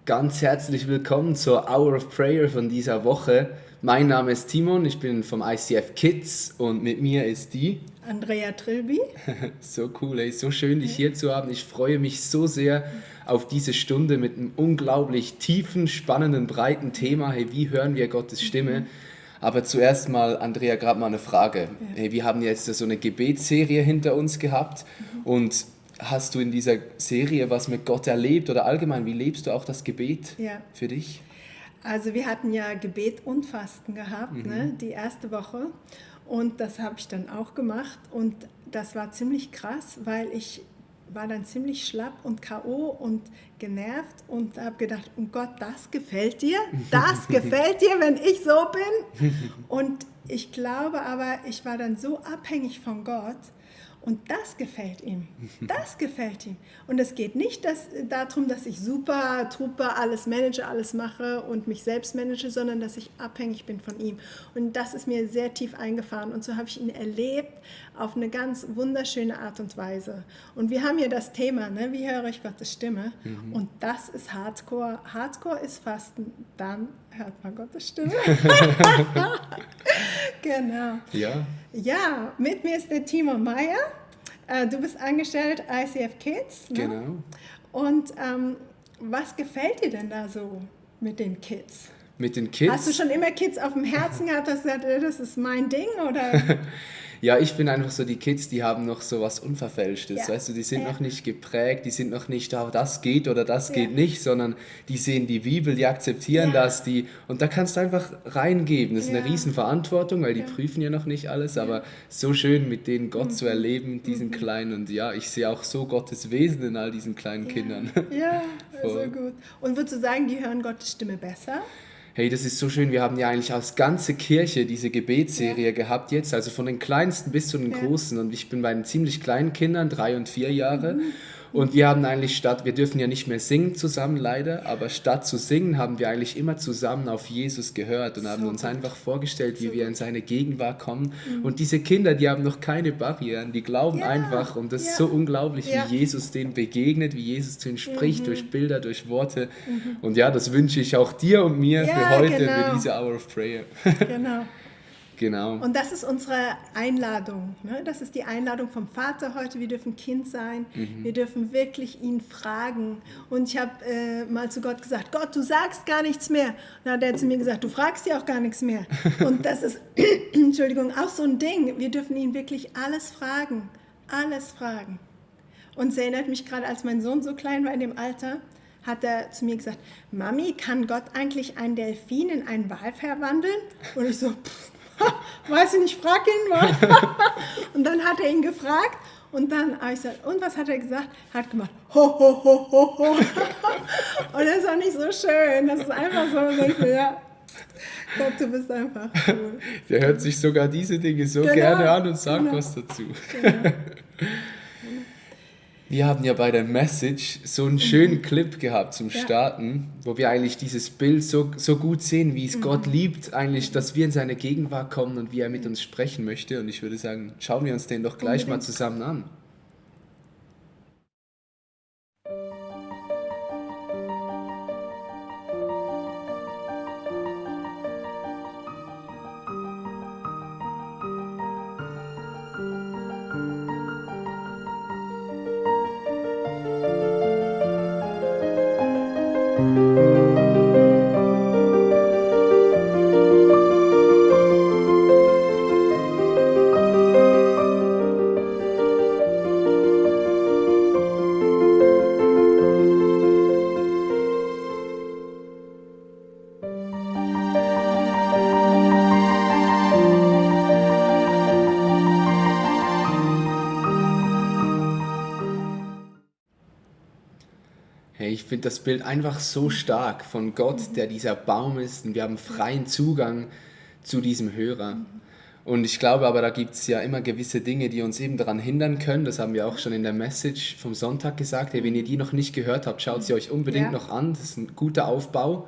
Ganz herzlich willkommen zur Hour of Prayer von dieser Woche. Mein Name ist Timon, ich bin vom ICF Kids und mit mir ist die. Andrea Trilby. So cool, ey, so schön, dich hier zu haben. Ich freue mich so sehr auf diese Stunde mit einem unglaublich tiefen, spannenden, breiten Thema. Hey, wie hören wir Gottes Stimme? Aber zuerst mal, Andrea, gerade mal eine Frage. Hey, wir haben jetzt so eine Gebetsserie hinter uns gehabt und hast du in dieser Serie was mit Gott erlebt oder allgemein, wie lebst du auch das Gebet für dich? Also wir hatten ja Gebet und Fasten gehabt, ne, die erste Woche, und das habe ich dann auch gemacht und das war ziemlich krass, weil ich war dann ziemlich schlapp und K.O. und genervt und habe gedacht, oh Gott, das gefällt dir? Das gefällt dir, wenn ich so bin? Und ich glaube aber, ich war dann so abhängig von Gott. Und das gefällt ihm. Das gefällt ihm. Und es geht nicht darum, dass ich super, truppe, alles manage, alles mache und mich selbst manage, sondern dass ich abhängig bin von ihm. Und das ist mir sehr tief eingefahren. Und so habe ich ihn erlebt auf eine ganz wunderschöne Art und Weise. Und wir haben hier das Thema, ne? Wie höre ich Gottes Stimme? Und das ist Hardcore. Hardcore ist Fasten. Dann hört man Gottes Stimme. Genau. Ja. Ja, mit mir ist der Timo Meyer. Du bist angestellt ICF Kids. Ne? Genau. Und was gefällt dir denn da so mit den Kids? Mit den Kids? Hast du schon immer Kids auf dem Herzen gehabt, dass du gesagt hast, das ist mein Ding? Oder? Ja, ich bin einfach so, die Kids, die haben noch so was Unverfälschtes, Ja. weißt du, die sind Ja. noch nicht geprägt, die sind noch nicht da, das geht oder das Ja. geht nicht, sondern die sehen die Bibel, die akzeptieren Ja. das, und da kannst du einfach reingeben. Das ist eine Ja. Riesenverantwortung, weil die Ja. prüfen ja noch nicht alles, aber so schön mit denen Gott zu erleben, diesen Kleinen, und ja, ich sehe auch so Gottes Wesen in all diesen kleinen Kindern. Ja, so Voll. gut. Und würdest du sagen, die hören Gottes Stimme besser? Hey, das ist so schön. Wir haben ja eigentlich als ganze Kirche diese Gebetsserie gehabt jetzt, also von den Kleinsten bis zu den Ja. Großen. Und ich bin bei den ziemlich kleinen Kindern, 3 und 4 Jahre. Und wir haben eigentlich wir dürfen ja nicht mehr singen zusammen leider, aber statt zu singen haben wir eigentlich immer zusammen auf Jesus gehört und haben So uns gut. einfach vorgestellt, wie So wir in seine Gegenwart kommen. Und diese Kinder, die haben noch keine Barrieren, die glauben Ja. einfach, und das ist Ja. so unglaublich, Ja. wie Jesus denen begegnet, wie Jesus zu ihnen spricht, durch Bilder, durch Worte. Und ja, das wünsche ich auch dir und mir Ja, für heute, genau. für diese Hour of Prayer. Genau. Genau. Und das ist unsere Einladung. Ne? Das ist die Einladung vom Vater heute. Wir dürfen Kind sein. Wir dürfen wirklich ihn fragen. Und ich habe mal zu Gott gesagt, Gott, du sagst gar nichts mehr. Und dann hat er zu mir gesagt, du fragst ja auch gar nichts mehr. Und das ist, Entschuldigung, auch so ein Ding. Wir dürfen ihn wirklich alles fragen. Alles fragen. Und es erinnert mich gerade, als mein Sohn so klein war in dem Alter, hat er zu mir gesagt, Mami, kann Gott eigentlich einen Delfin in einen Wal verwandeln? Und ich so, weiß ich nicht, frag ihn mal. Und dann hat er ihn gefragt und dann habe ich gesagt, und was hat er gesagt? Er hat gemacht, ho, ho, ho, ho, ho. Und das war nicht so schön. Das ist einfach so, ich so, ja, Gott, du bist einfach cool. Der hört sich sogar diese Dinge so Genau, gerne an und sagt genau. was dazu. Genau. Wir haben ja bei der Message so einen schönen Clip gehabt zum Ja. Starten, wo wir eigentlich dieses Bild so gut sehen, wie es Gott liebt, eigentlich, dass wir in seine Gegenwart kommen und wie er mit uns sprechen möchte. Und ich würde sagen, schauen wir uns den doch gleich mal Unbedingt. zusammen an. Hey, ich finde das Bild einfach so stark von Gott, der dieser Baum ist, und wir haben freien Zugang zu diesem Hörer. Und ich glaube aber, da gibt es ja immer gewisse Dinge, die uns eben daran hindern können. Das haben wir auch schon in der Message vom Sonntag gesagt. Hey, wenn ihr die noch nicht gehört habt, schaut sie euch unbedingt Ja. noch an. Das ist ein guter Aufbau.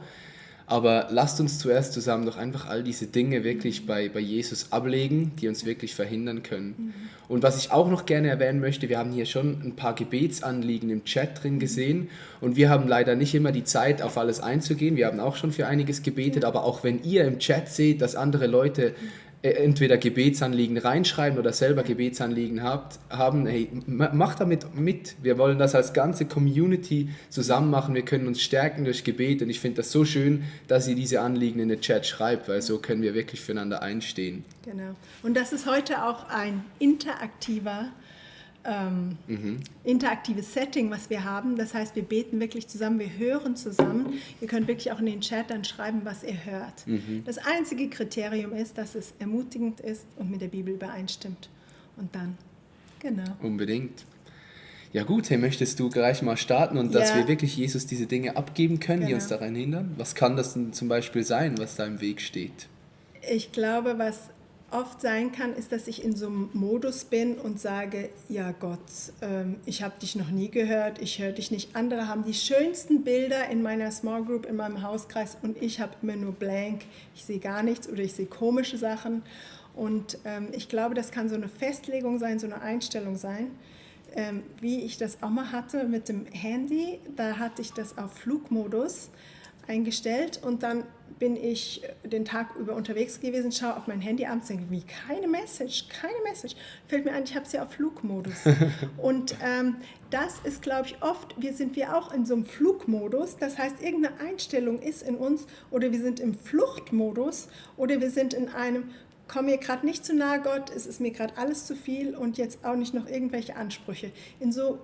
Aber lasst uns zuerst zusammen doch einfach all diese Dinge wirklich bei Jesus ablegen, die uns wirklich verhindern können. Und was ich auch noch gerne erwähnen möchte, wir haben hier schon ein paar Gebetsanliegen im Chat drin gesehen und wir haben leider nicht immer die Zeit, auf alles einzugehen. Wir haben auch schon für einiges gebetet, aber auch wenn ihr im Chat seht, dass andere Leute entweder Gebetsanliegen reinschreiben oder selber Gebetsanliegen haben, hey, macht damit mit. Wir wollen das als ganze Community zusammen machen. Wir können uns stärken durch Gebet und ich finde das so schön, dass ihr diese Anliegen in den Chat schreibt, weil so können wir wirklich füreinander einstehen. Genau. Und das ist heute auch ein interaktives Setting, was wir haben. Das heißt, wir beten wirklich zusammen, wir hören zusammen. Ihr könnt wirklich auch in den Chat dann schreiben, was ihr hört. Das einzige Kriterium ist, dass es ermutigend ist und mit der Bibel übereinstimmt. Und dann, genau. Unbedingt. Ja gut, hey, möchtest du gleich mal starten und dass wir wirklich Jesus diese Dinge abgeben können, die uns daran hindern? Was kann das denn zum Beispiel sein, was da im Weg steht? Ich glaube, was oft sein kann, ist, dass ich in so einem Modus bin und sage, ja Gott, ich habe dich noch nie gehört, ich höre dich nicht. Andere haben die schönsten Bilder in meiner Small Group, in meinem Hauskreis und ich habe immer nur blank, ich sehe gar nichts oder ich sehe komische Sachen. Und ich glaube, das kann so eine Festlegung sein, so eine Einstellung sein, wie ich das auch mal hatte mit dem Handy. Da hatte ich das auf Flugmodus eingestellt und dann bin ich den Tag über unterwegs gewesen, schaue auf mein Handy abends und denke, wie, keine Message. Fällt mir ein, ich habe sie auf Flugmodus. Und das ist, glaube ich, oft, sind wir auch in so einem Flugmodus, das heißt, irgendeine Einstellung ist in uns oder wir sind im Fluchtmodus oder wir sind in einem, komm mir gerade nicht zu nahe, Gott, es ist mir gerade alles zu viel und jetzt auch nicht noch irgendwelche Ansprüche. In so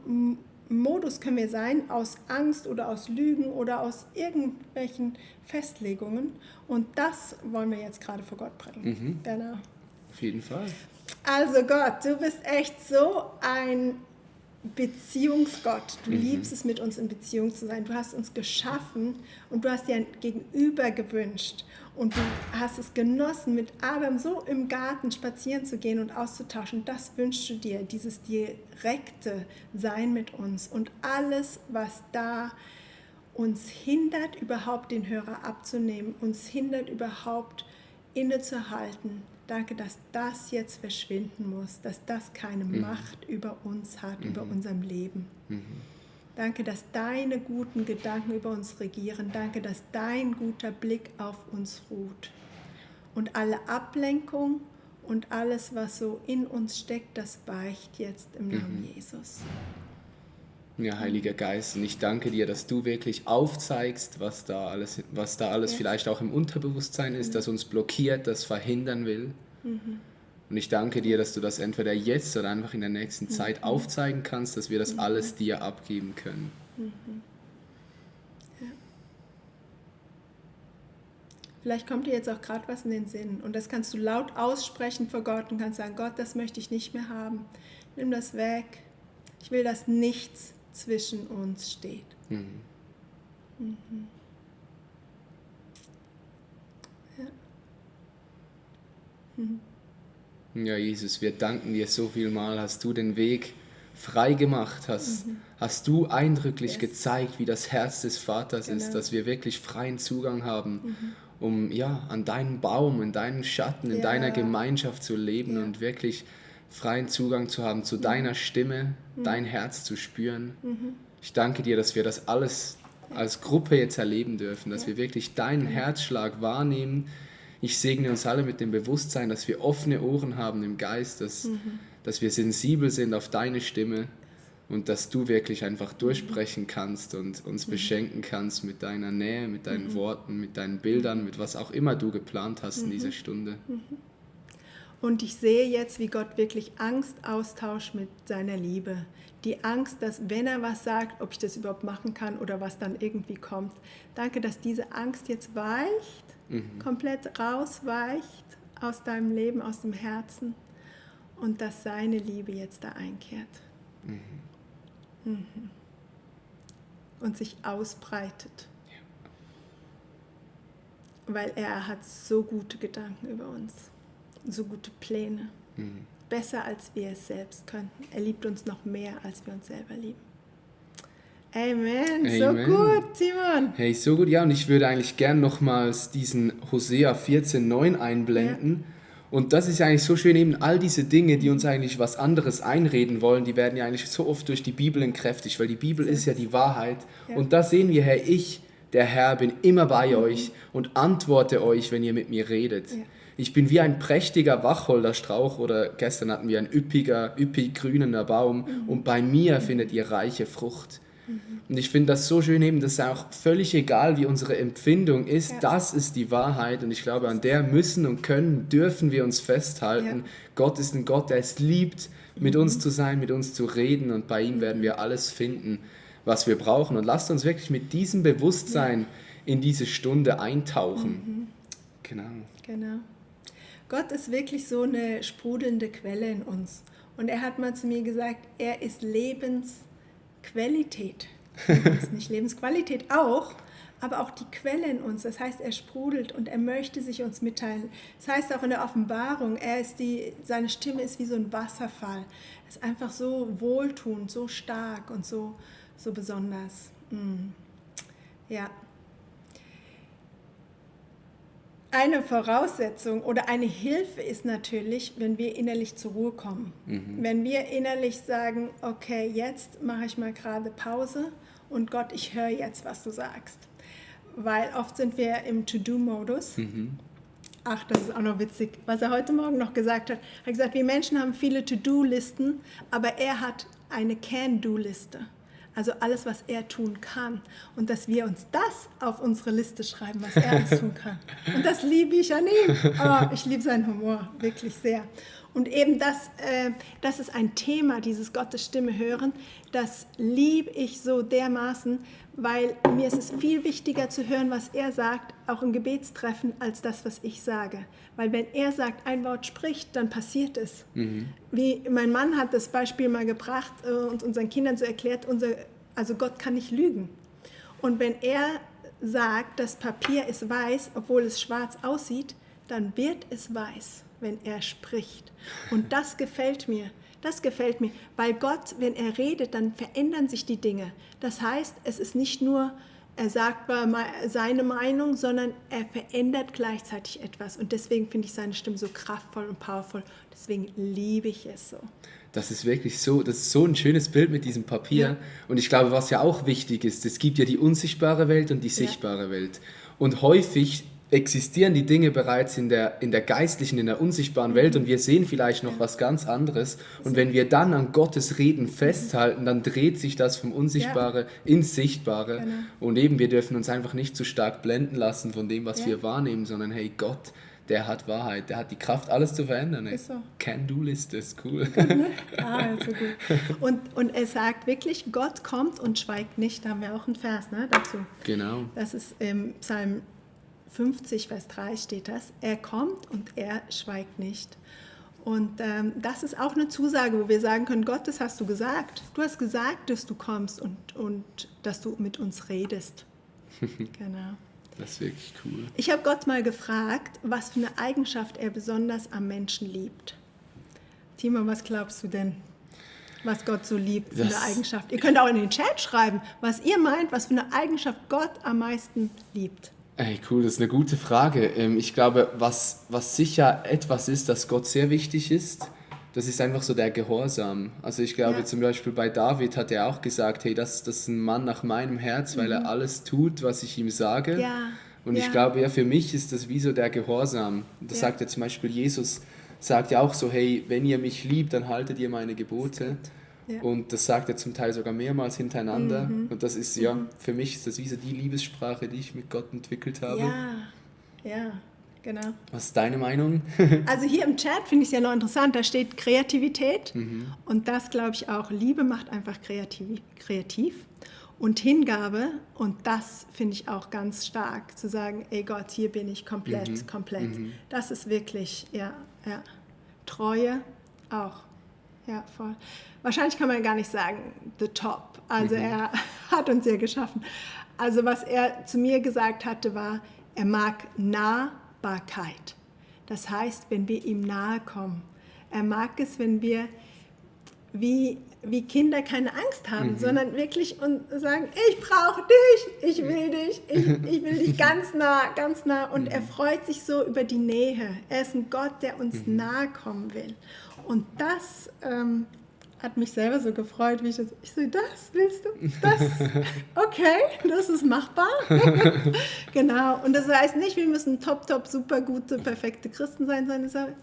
Modus können wir sein, aus Angst oder aus Lügen oder aus irgendwelchen Festlegungen. Und das wollen wir jetzt gerade vor Gott bringen. Genau. Auf jeden Fall. Also Gott, du bist echt so ein Beziehungsgott. Du liebst es, mit uns in Beziehung zu sein. Du hast uns geschaffen und du hast dir ein Gegenüber gewünscht. Und du hast es genossen, mit Adam so im Garten spazieren zu gehen und auszutauschen. Das wünschst du dir, dieses direkte Sein mit uns. Und alles, was da uns hindert, überhaupt den Hörer abzunehmen, uns hindert, überhaupt innezuhalten. Danke, dass das jetzt verschwinden muss, dass das keine Macht über uns hat, über unserem Leben. Danke, dass deine guten Gedanken über uns regieren. Danke, dass dein guter Blick auf uns ruht. Und alle Ablenkung und alles, was so in uns steckt, das weicht jetzt im Namen Jesus. Ja, Heiliger Geist, und ich danke dir, dass du wirklich aufzeigst, was da alles vielleicht auch im Unterbewusstsein ist, das uns blockiert, das verhindern will. Und ich danke dir, dass du das entweder jetzt oder einfach in der nächsten Zeit aufzeigen kannst, dass wir das alles dir abgeben können. Ja. Vielleicht kommt dir jetzt auch gerade was in den Sinn und das kannst du laut aussprechen vor Gott und kannst sagen, Gott, das möchte ich nicht mehr haben. Nimm das weg. Ich will, dass nichts zwischen uns steht. Ja, Jesus, wir danken dir so viel mal, hast du den Weg frei gemacht, hast du eindrücklich gezeigt, wie das Herz des Vaters ist, dass wir wirklich freien Zugang haben, um an deinem Baum, in deinem Schatten, in deiner Gemeinschaft zu leben und wirklich freien Zugang zu haben zu deiner Stimme, dein Herz zu spüren. Ich danke dir, dass wir das alles als Gruppe jetzt erleben dürfen, dass wir wirklich deinen Herzschlag wahrnehmen. Ich segne uns alle mit dem Bewusstsein, dass wir offene Ohren haben im Geist, dass wir sensibel sind auf deine Stimme und dass du wirklich einfach durchsprechen kannst und uns beschenken kannst mit deiner Nähe, mit deinen Worten, mit deinen Bildern, mit was auch immer du geplant hast in dieser Stunde. Und ich sehe jetzt, wie Gott wirklich Angst austauscht mit seiner Liebe. Die Angst, dass wenn er was sagt, ob ich das überhaupt machen kann oder was dann irgendwie kommt. Danke, dass diese Angst jetzt weicht, komplett rausweicht aus deinem Leben, aus dem Herzen und dass seine Liebe jetzt da einkehrt. Und sich ausbreitet. Weil er hat so gute Gedanken über uns. So gute Pläne. Besser, als wir es selbst könnten. Er liebt uns noch mehr, als wir uns selber lieben. Amen. So Amen. gut, Simon. Hey, so gut, ja, und ich würde eigentlich gern nochmals diesen Hosea 14,9 einblenden. Und das ist ja eigentlich so schön, eben all diese Dinge, die uns eigentlich was anderes einreden wollen, die werden ja eigentlich so oft durch die Bibel entkräftigt, weil die Bibel ist ja die Wahrheit. Ja. Und da sehen wir, Herr, ich, der Herr, bin immer bei euch und antworte euch, wenn ihr mit mir redet. Ja. Ich bin wie ein prächtiger Wacholderstrauch oder gestern hatten wir ein üppig grünender Baum und bei mir findet ihr reiche Frucht. Und ich finde das so schön eben, dass es auch völlig egal, wie unsere Empfindung ist, das ist die Wahrheit und ich glaube, an der müssen und können, dürfen wir uns festhalten. Ja. Gott ist ein Gott, der es liebt, mit uns zu sein, mit uns zu reden und bei ihm werden wir alles finden, was wir brauchen. Und lasst uns wirklich mit diesem Bewusstsein in diese Stunde eintauchen. Genau. Gott ist wirklich so eine sprudelnde Quelle in uns. Und er hat mal zu mir gesagt, er ist Lebensqualität. Nicht Lebensqualität auch, aber auch die Quelle in uns. Das heißt, er sprudelt und er möchte sich uns mitteilen. Das heißt auch in der Offenbarung, seine Stimme ist wie so ein Wasserfall. Er ist einfach so wohltuend, so stark und so besonders. Ja. Eine Voraussetzung oder eine Hilfe ist natürlich, wenn wir innerlich zur Ruhe kommen. Wenn wir innerlich sagen, okay, jetzt mache ich mal gerade Pause und Gott, ich höre jetzt, was du sagst. Weil oft sind wir im To-Do-Modus. Ach, das ist auch noch witzig, was er heute Morgen noch gesagt hat. Er hat gesagt, wir Menschen haben viele To-Do-Listen, aber er hat eine Can-Do-Liste. Also alles, was er tun kann. Und dass wir uns das auf unsere Liste schreiben, was er alles tun kann. Und das liebe ich an ihm. Oh, ich liebe seinen Humor, wirklich sehr. Und eben das ist ein Thema, dieses Gottes Stimme hören, das liebe ich so dermaßen, weil mir ist es viel wichtiger zu hören, was er sagt, auch im Gebetstreffen, als das, was ich sage. Weil wenn er sagt, ein Wort spricht, dann passiert es. Wie mein Mann hat das Beispiel mal gebracht und unseren Kindern so erklärt, also Gott kann nicht lügen. Und wenn er sagt, das Papier ist weiß, obwohl es schwarz aussieht, dann wird es weiß, wenn er spricht. Und das gefällt mir. Das gefällt mir, weil Gott, wenn er redet, dann verändern sich die Dinge. Das heißt, es ist nicht nur, er sagt seine Meinung, sondern er verändert gleichzeitig etwas. Und deswegen finde ich seine Stimme so kraftvoll und powerful. Deswegen liebe ich es so. Das ist wirklich so, das ist so ein schönes Bild mit diesem Papier. Ja. Und ich glaube, was ja auch wichtig ist, es gibt ja die unsichtbare Welt und die sichtbare Welt. Und häufig existieren die Dinge bereits in der geistlichen, in der unsichtbaren Welt und wir sehen vielleicht noch was ganz anderes. Und wenn wir dann an Gottes Reden festhalten, dann dreht sich das vom Unsichtbare ins Sichtbare. Genau. Und eben, wir dürfen uns einfach nicht zu stark blenden lassen von dem, was wir wahrnehmen, sondern hey, Gott, der hat Wahrheit, der hat die Kraft, alles zu verändern. Ist so. Can-Do-Liste ist cool. So gut. Und er sagt wirklich, Gott kommt und schweigt nicht. Da haben wir auch einen Vers dazu. Genau. Das ist im Psalm 50, Vers 3 steht das. Er kommt und er schweigt nicht. Und das ist auch eine Zusage, wo wir sagen können, Gott, das hast du gesagt. Du hast gesagt, dass du kommst und dass du mit uns redest. Genau. Das ist wirklich cool. Ich habe Gott mal gefragt, was für eine Eigenschaft er besonders am Menschen liebt. Timo, was glaubst du denn, was Gott so liebt für eine Eigenschaft? Ihr könnt auch in den Chat schreiben, was ihr meint, was für eine Eigenschaft Gott am meisten liebt. Hey, cool, das ist eine gute Frage. Ich glaube, was sicher etwas ist, das Gott sehr wichtig ist, das ist einfach so der Gehorsam. Also ich glaube zum Beispiel bei David hat er auch gesagt, hey, das ist ein Mann nach meinem Herz, weil er alles tut, was ich ihm sage. Ja. Und ich glaube, für mich ist das wie so der Gehorsam. Das sagt ja zum Beispiel Jesus, sagt ja auch so, hey, wenn ihr mich liebt, dann haltet ihr meine Gebote. Ja. Und das sagt er zum Teil sogar mehrmals hintereinander. Und das ist für mich ist das wie so die Liebessprache, die ich mit Gott entwickelt habe. Ja, genau. Was ist deine Meinung? Also hier im Chat finde ich es ja noch interessant, da steht Kreativität. Und das glaube ich auch. Liebe macht einfach kreativ. Und Hingabe, und das finde ich auch ganz stark, zu sagen, ey Gott, hier bin ich komplett. Das ist wirklich, Treue auch. Ja, voll. Wahrscheinlich kann man gar nicht sagen, the top. Also er hat uns ja geschaffen. Also was er zu mir gesagt hatte, war, er mag Nahbarkeit. Das heißt, wenn wir ihm nahe kommen. Er mag es, wenn wir wie wie Kinder keine Angst haben, sondern wirklich und sagen, ich brauche dich, ich will dich ganz nah. Und er freut sich so über die Nähe. Er ist ein Gott, der uns nahe kommen will. Und das hat mich selber so gefreut, wie ich so, das willst du? Das? Okay, das ist machbar. Genau. Und das heißt nicht, wir müssen top, super gute, perfekte Christen sein, sondern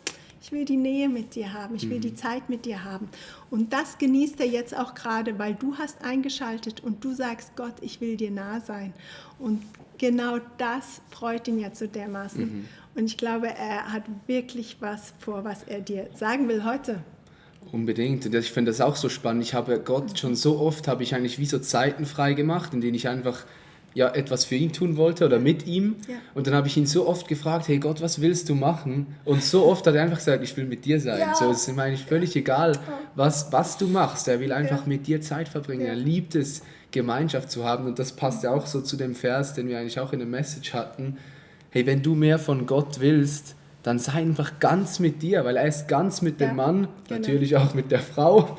ich will die Nähe mit dir haben, ich will die Zeit mit dir haben. Und das genießt er jetzt auch gerade, weil du hast eingeschaltet und du sagst, Gott, ich will dir nah sein. Und genau das freut ihn jetzt so dermaßen. Und ich glaube, er hat wirklich was vor, was er dir sagen will heute. Unbedingt. Und ich finde das auch so spannend. Ich habe Gott schon so oft, habe ich eigentlich wie so Zeiten frei gemacht, in denen ich einfach etwas für ihn tun wollte oder mit ihm. Ja. Und dann habe ich ihn so oft gefragt, hey Gott, was willst du machen? Und so oft hat er einfach gesagt, ich will mit dir sein. Ja. So, es ist ihm eigentlich völlig egal, was du machst. Er will einfach mit dir Zeit verbringen. Er liebt es, Gemeinschaft zu haben. Und das passt ja auch so zu dem Vers, den wir eigentlich auch in der Message hatten. Hey, wenn du mehr von Gott willst, dann sei einfach ganz mit dir, weil er ist ganz mit dem Mann, natürlich auch mit der Frau,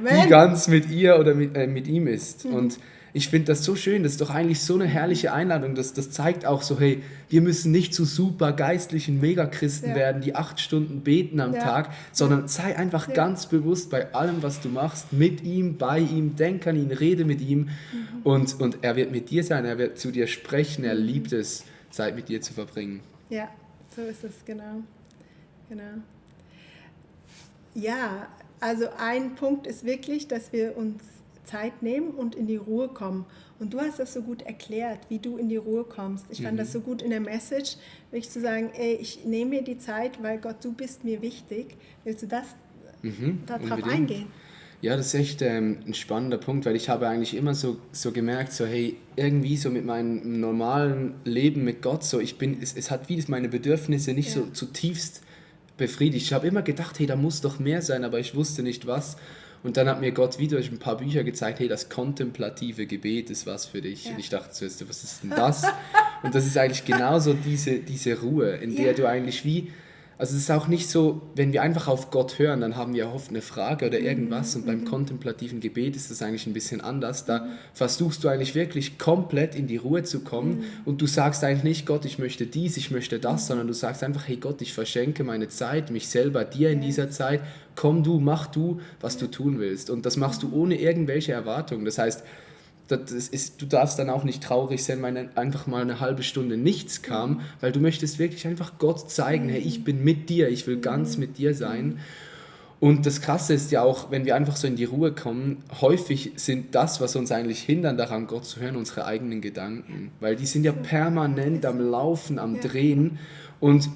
die ganz mit ihr oder mit ihm ist. Und ich finde das so schön, das ist doch eigentlich so eine herrliche Einladung, das zeigt auch so, hey, wir müssen nicht zu super geistlichen Megachristen werden, die 8 Stunden beten am Tag, sondern sei einfach ganz bewusst bei allem, was du machst, mit ihm, bei ihm, denk an ihn, rede mit ihm und er wird mit dir sein, er wird zu dir sprechen, er liebt es, Zeit mit dir zu verbringen. Ja, so ist es, genau. Ja, also ein Punkt ist wirklich, dass wir uns Zeit nehmen und in die Ruhe kommen. Und du hast das so gut erklärt, wie du in die Ruhe kommst. Ich fand das so gut in der Message, wirklich zu sagen, ey, ich nehme mir die Zeit, weil Gott, du bist mir wichtig. Willst du darauf eingehen? Ja, das ist echt ein spannender Punkt, weil ich habe eigentlich immer so gemerkt, so hey, irgendwie so mit meinem normalen Leben mit Gott, so es hat wie meine Bedürfnisse nicht so zutiefst befriedigt. Ich habe immer gedacht, hey, da muss doch mehr sein, aber ich wusste nicht was. Und dann hat mir Gott wieder durch ein paar Bücher gezeigt, hey, das kontemplative Gebet ist was für dich. Ja. Und ich dachte zuerst, was ist denn das? Und das ist eigentlich genauso diese Ruhe, in der du eigentlich also es ist auch nicht so, wenn wir einfach auf Gott hören, dann haben wir oft eine Frage oder irgendwas und beim kontemplativen Gebet ist das eigentlich ein bisschen anders. Da versuchst du eigentlich wirklich komplett in die Ruhe zu kommen und du sagst eigentlich nicht, Gott, ich möchte dies, ich möchte das, sondern du sagst einfach, hey Gott, ich verschenke meine Zeit, mich selber dir in dieser Zeit, komm du, mach du, was du tun willst. Und das machst du ohne irgendwelche Erwartungen. Das heißt, du darfst dann auch nicht traurig sein, wenn einfach mal eine halbe Stunde nichts kam, weil du möchtest wirklich einfach Gott zeigen, hey, ich bin mit dir, ich will ganz mit dir sein. Und das Krasse ist ja auch, wenn wir einfach so in die Ruhe kommen, häufig sind das, was uns eigentlich hindern daran, Gott zu hören, unsere eigenen Gedanken, weil die sind ja permanent am Laufen, am Drehen und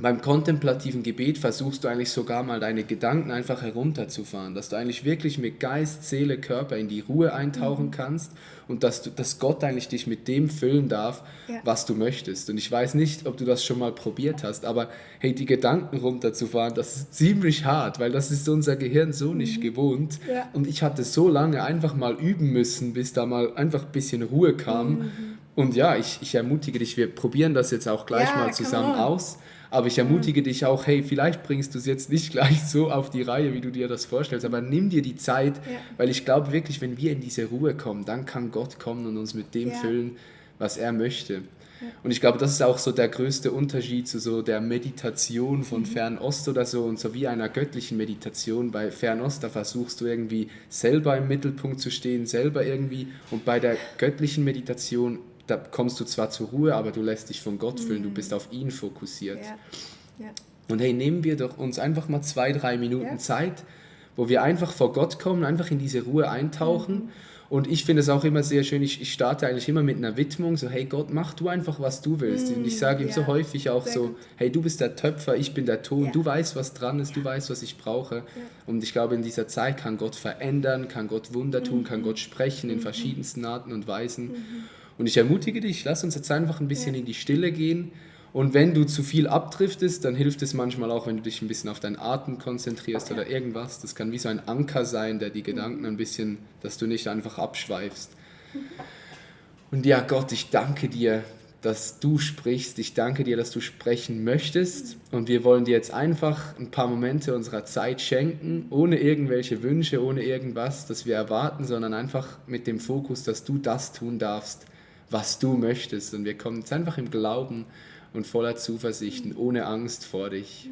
beim kontemplativen Gebet versuchst du eigentlich sogar mal deine Gedanken einfach herunterzufahren, dass du eigentlich wirklich mit Geist, Seele, Körper in die Ruhe eintauchen kannst und dass Gott eigentlich dich mit dem füllen darf, was du möchtest. Und ich weiß nicht, ob du das schon mal probiert hast, aber hey, die Gedanken runterzufahren, das ist ziemlich hart, weil das ist unser Gehirn so nicht gewohnt. Ja. Und ich hatte so lange einfach mal üben müssen, bis da mal einfach ein bisschen Ruhe kam. Und ja, ich ermutige dich, wir probieren das jetzt auch gleich mal zusammen aus. Aber ich ermutige dich auch, hey, vielleicht bringst du es jetzt nicht gleich so auf die Reihe, wie du dir das vorstellst, aber nimm dir die Zeit, weil ich glaube wirklich, wenn wir in diese Ruhe kommen, dann kann Gott kommen und uns mit dem füllen, was er möchte. Ja. Und ich glaube, das ist auch so der größte Unterschied zu so der Meditation von Fernost oder so und so wie einer göttlichen Meditation. Bei Fernost, da versuchst du irgendwie selber im Mittelpunkt zu stehen, selber irgendwie, und bei der göttlichen Meditation da kommst du zwar zur Ruhe, aber du lässt dich von Gott füllen, du bist auf ihn fokussiert. Ja. Und hey, nehmen wir doch uns einfach mal 2-3 Minuten Zeit, wo wir einfach vor Gott kommen, einfach in diese Ruhe eintauchen. Und ich finde es auch immer sehr schön, ich starte eigentlich immer mit einer Widmung, so hey Gott, mach du einfach, was du willst. Und ich sage ihm so häufig auch sehr so, gut. Hey, du bist der Töpfer, ich bin der Ton, du weißt, was dran ist, du weißt, was ich brauche. Ja. Und ich glaube, in dieser Zeit kann Gott verändern, kann Gott Wunder tun, kann Gott sprechen in verschiedensten Arten und Weisen. Und ich ermutige dich, lass uns jetzt einfach ein bisschen in die Stille gehen. Und wenn du zu viel abdriftest, dann hilft es manchmal auch, wenn du dich ein bisschen auf deinen Atem konzentrierst oder irgendwas. Das kann wie so ein Anker sein, der die Gedanken ein bisschen, dass du nicht einfach abschweifst. Und ja, Gott, ich danke dir, dass du sprichst. Ich danke dir, dass du sprechen möchtest. Und wir wollen dir jetzt einfach ein paar Momente unserer Zeit schenken, ohne irgendwelche Wünsche, ohne irgendwas, das wir erwarten, sondern einfach mit dem Fokus, dass du das tun darfst, was du möchtest. Und wir kommen jetzt einfach im Glauben und voller Zuversicht und ohne Angst vor dich.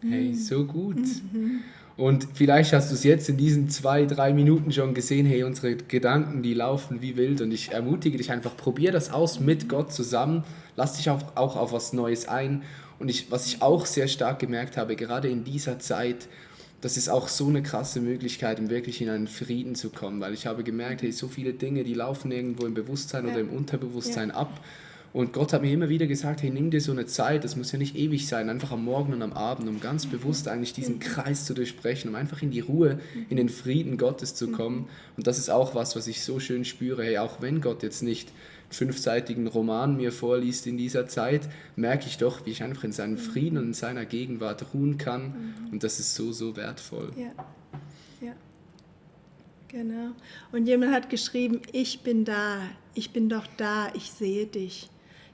Hey, so gut. Und vielleicht hast du es jetzt in diesen 2, 3 Minuten schon gesehen, hey, unsere Gedanken, die laufen wie wild. Und ich ermutige dich einfach, probier das aus mit Gott zusammen. Lass dich auch auf was Neues ein. Und was ich auch sehr stark gemerkt habe, gerade in dieser Zeit, das ist auch so eine krasse Möglichkeit, um wirklich in einen Frieden zu kommen. Weil ich habe gemerkt, hey, so viele Dinge, die laufen irgendwo im Bewusstsein oder im Unterbewusstsein ab. Und Gott hat mir immer wieder gesagt, hey, nimm dir so eine Zeit, das muss ja nicht ewig sein, einfach am Morgen und am Abend, um ganz bewusst eigentlich diesen Kreis zu durchbrechen, um einfach in die Ruhe, in den Frieden Gottes zu kommen. Und das ist auch was ich so schön spüre, hey, auch wenn Gott jetzt nicht einen 5-seitigen Roman mir vorliest in dieser Zeit, merke ich doch, wie ich einfach in seinem Frieden und in seiner Gegenwart ruhen kann. Und das ist so, so wertvoll. Ja, ja, genau. Und jemand hat geschrieben, ich bin da, ich bin doch da, ich sehe dich.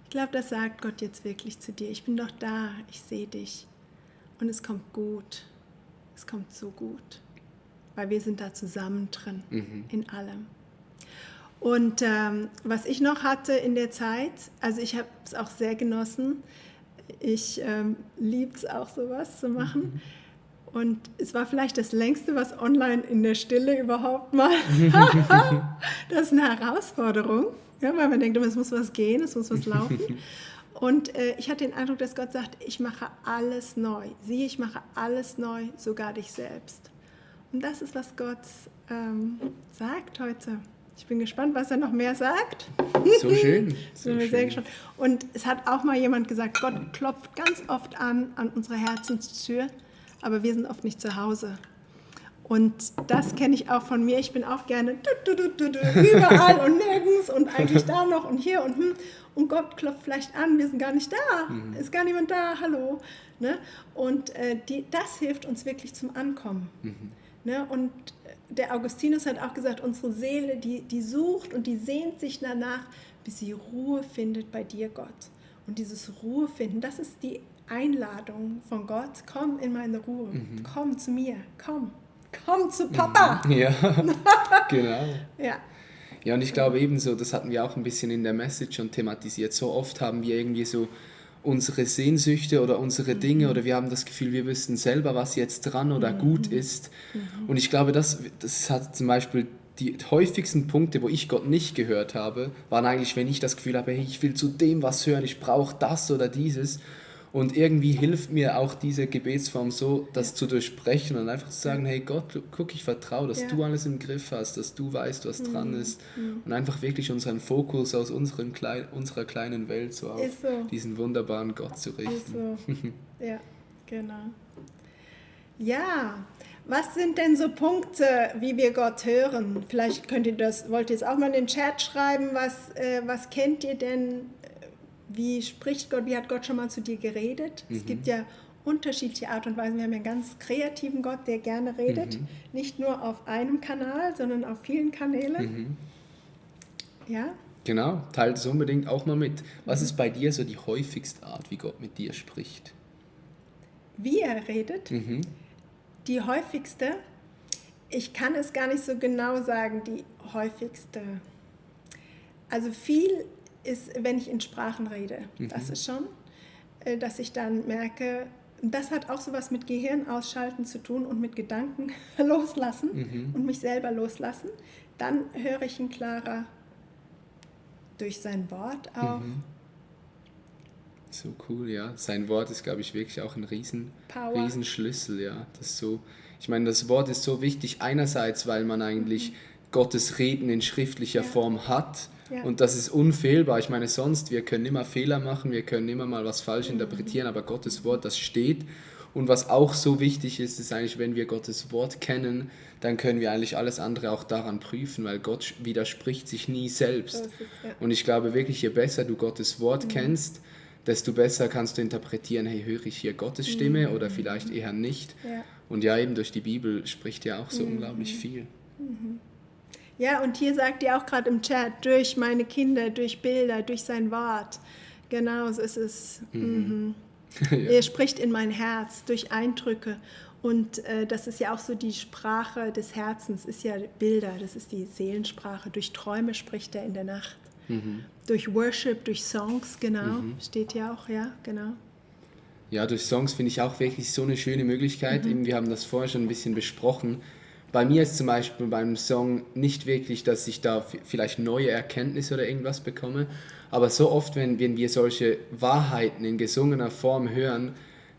Ich glaube, das sagt Gott jetzt wirklich zu dir. Ich bin doch da, ich sehe dich. Und es kommt gut. Es kommt so gut. Weil wir sind da zusammen drin, in allem. Und was ich noch hatte in der Zeit, also ich habe es auch sehr genossen. Ich liebe es auch, sowas zu machen. Und es war vielleicht das längste, was online in der Stille überhaupt mal. Das ist eine Herausforderung. Ja, weil man denkt, es muss was gehen, es muss was laufen. Und ich hatte den Eindruck, dass Gott sagt, ich mache alles neu. Siehe, ich mache alles neu, sogar dich selbst. Und das ist, was Gott sagt heute. Ich bin gespannt, was er noch mehr sagt. So schön. So bin sehr gespannt. Und es hat auch mal jemand gesagt, Gott klopft ganz oft an unsere Herzenstür, aber wir sind oft nicht zu Hause. Und das kenne ich auch von mir. Ich bin auch gerne überall und nirgends und eigentlich da noch und hier und hm. Und Gott klopft vielleicht an, wir sind gar nicht da. Ist gar niemand da, hallo. Ne? Und das hilft uns wirklich zum Ankommen. Ne? Und der Augustinus hat auch gesagt, unsere Seele, die sucht und die sehnt sich danach, bis sie Ruhe findet bei dir, Gott. Und dieses Ruhe finden, das ist die Einladung von Gott. Komm in meine Ruhe, komm zu mir, komm zu Papa. Ja, genau. Ja. Ja, und ich glaube ebenso, das hatten wir auch ein bisschen in der Message schon thematisiert. So oft haben wir irgendwie so unsere Sehnsüchte oder unsere Dinge oder wir haben das Gefühl, wir wüssten selber, was jetzt dran oder gut ist. Und ich glaube, das hat zum Beispiel die häufigsten Punkte, wo ich Gott nicht gehört habe, waren eigentlich, wenn ich das Gefühl habe, hey, ich will zu dem was hören, ich brauche das oder dieses. Und irgendwie hilft mir auch diese Gebetsform so, das zu durchbrechen und einfach zu sagen, hey Gott, guck, ich vertraue, dass du alles im Griff hast, dass du weißt, was dran ist. Und einfach wirklich unseren Fokus aus unserer kleinen Welt so auf diesen wunderbaren Gott zu richten. Ist so. Ja, genau. Ja, was sind denn so Punkte, wie wir Gott hören? Vielleicht wollt ihr es auch mal in den Chat schreiben, was kennt ihr denn? Wie spricht Gott, wie hat Gott schon mal zu dir geredet? Es gibt ja unterschiedliche Art und Weisen. Wir haben ja einen ganz kreativen Gott, der gerne redet. Nicht nur auf einem Kanal, sondern auf vielen Kanälen. Ja? Genau, teilt es unbedingt auch mal mit. Was ist bei dir so die häufigste Art, wie Gott mit dir spricht? Wie er redet? Die häufigste, ich kann es gar nicht so genau sagen, die häufigste. Also viel ist, wenn ich in Sprachen rede. Das ist schon, dass ich dann merke, das hat auch sowas mit Gehirn ausschalten zu tun und mit Gedanken loslassen und mich selber loslassen. Dann höre ich ihn klarer durch sein Wort auch. So cool, ja. Sein Wort ist, glaube ich, wirklich auch ein Riesenschlüssel, ja. Das ist so, ich meine, das Wort ist so wichtig einerseits, weil man eigentlich Gottes Reden in schriftlicher Form hat. Ja. Und das ist unfehlbar. Ich meine, wir können immer Fehler machen, wir können immer mal was falsch interpretieren, aber Gottes Wort, das steht. Und was auch so wichtig ist, ist eigentlich, wenn wir Gottes Wort kennen, dann können wir eigentlich alles andere auch daran prüfen, weil Gott widerspricht sich nie selbst. Und ich glaube wirklich, je besser du Gottes Wort kennst, desto besser kannst du interpretieren, hey, höre ich hier Gottes Stimme oder vielleicht eher nicht. Ja. Und ja, eben durch die Bibel spricht ja auch so unglaublich viel. Ja, und hier sagt ihr auch gerade im Chat, durch meine Kinder, durch Bilder, durch sein Wort. Genau, so ist es. Ja. Er spricht in mein Herz, durch Eindrücke. Und das ist ja auch so die Sprache des Herzens, ist ja Bilder, das ist die Seelensprache. Durch Träume spricht er in der Nacht. Durch Worship, durch Songs, genau, steht ja auch, ja, genau. Ja, durch Songs finde ich auch wirklich so eine schöne Möglichkeit. Eben, wir haben das vorher schon ein bisschen besprochen. Bei mir ist zum Beispiel beim Song nicht wirklich, dass ich da vielleicht neue Erkenntnisse oder irgendwas bekomme, aber so oft, wenn wir solche Wahrheiten in gesungener Form hören,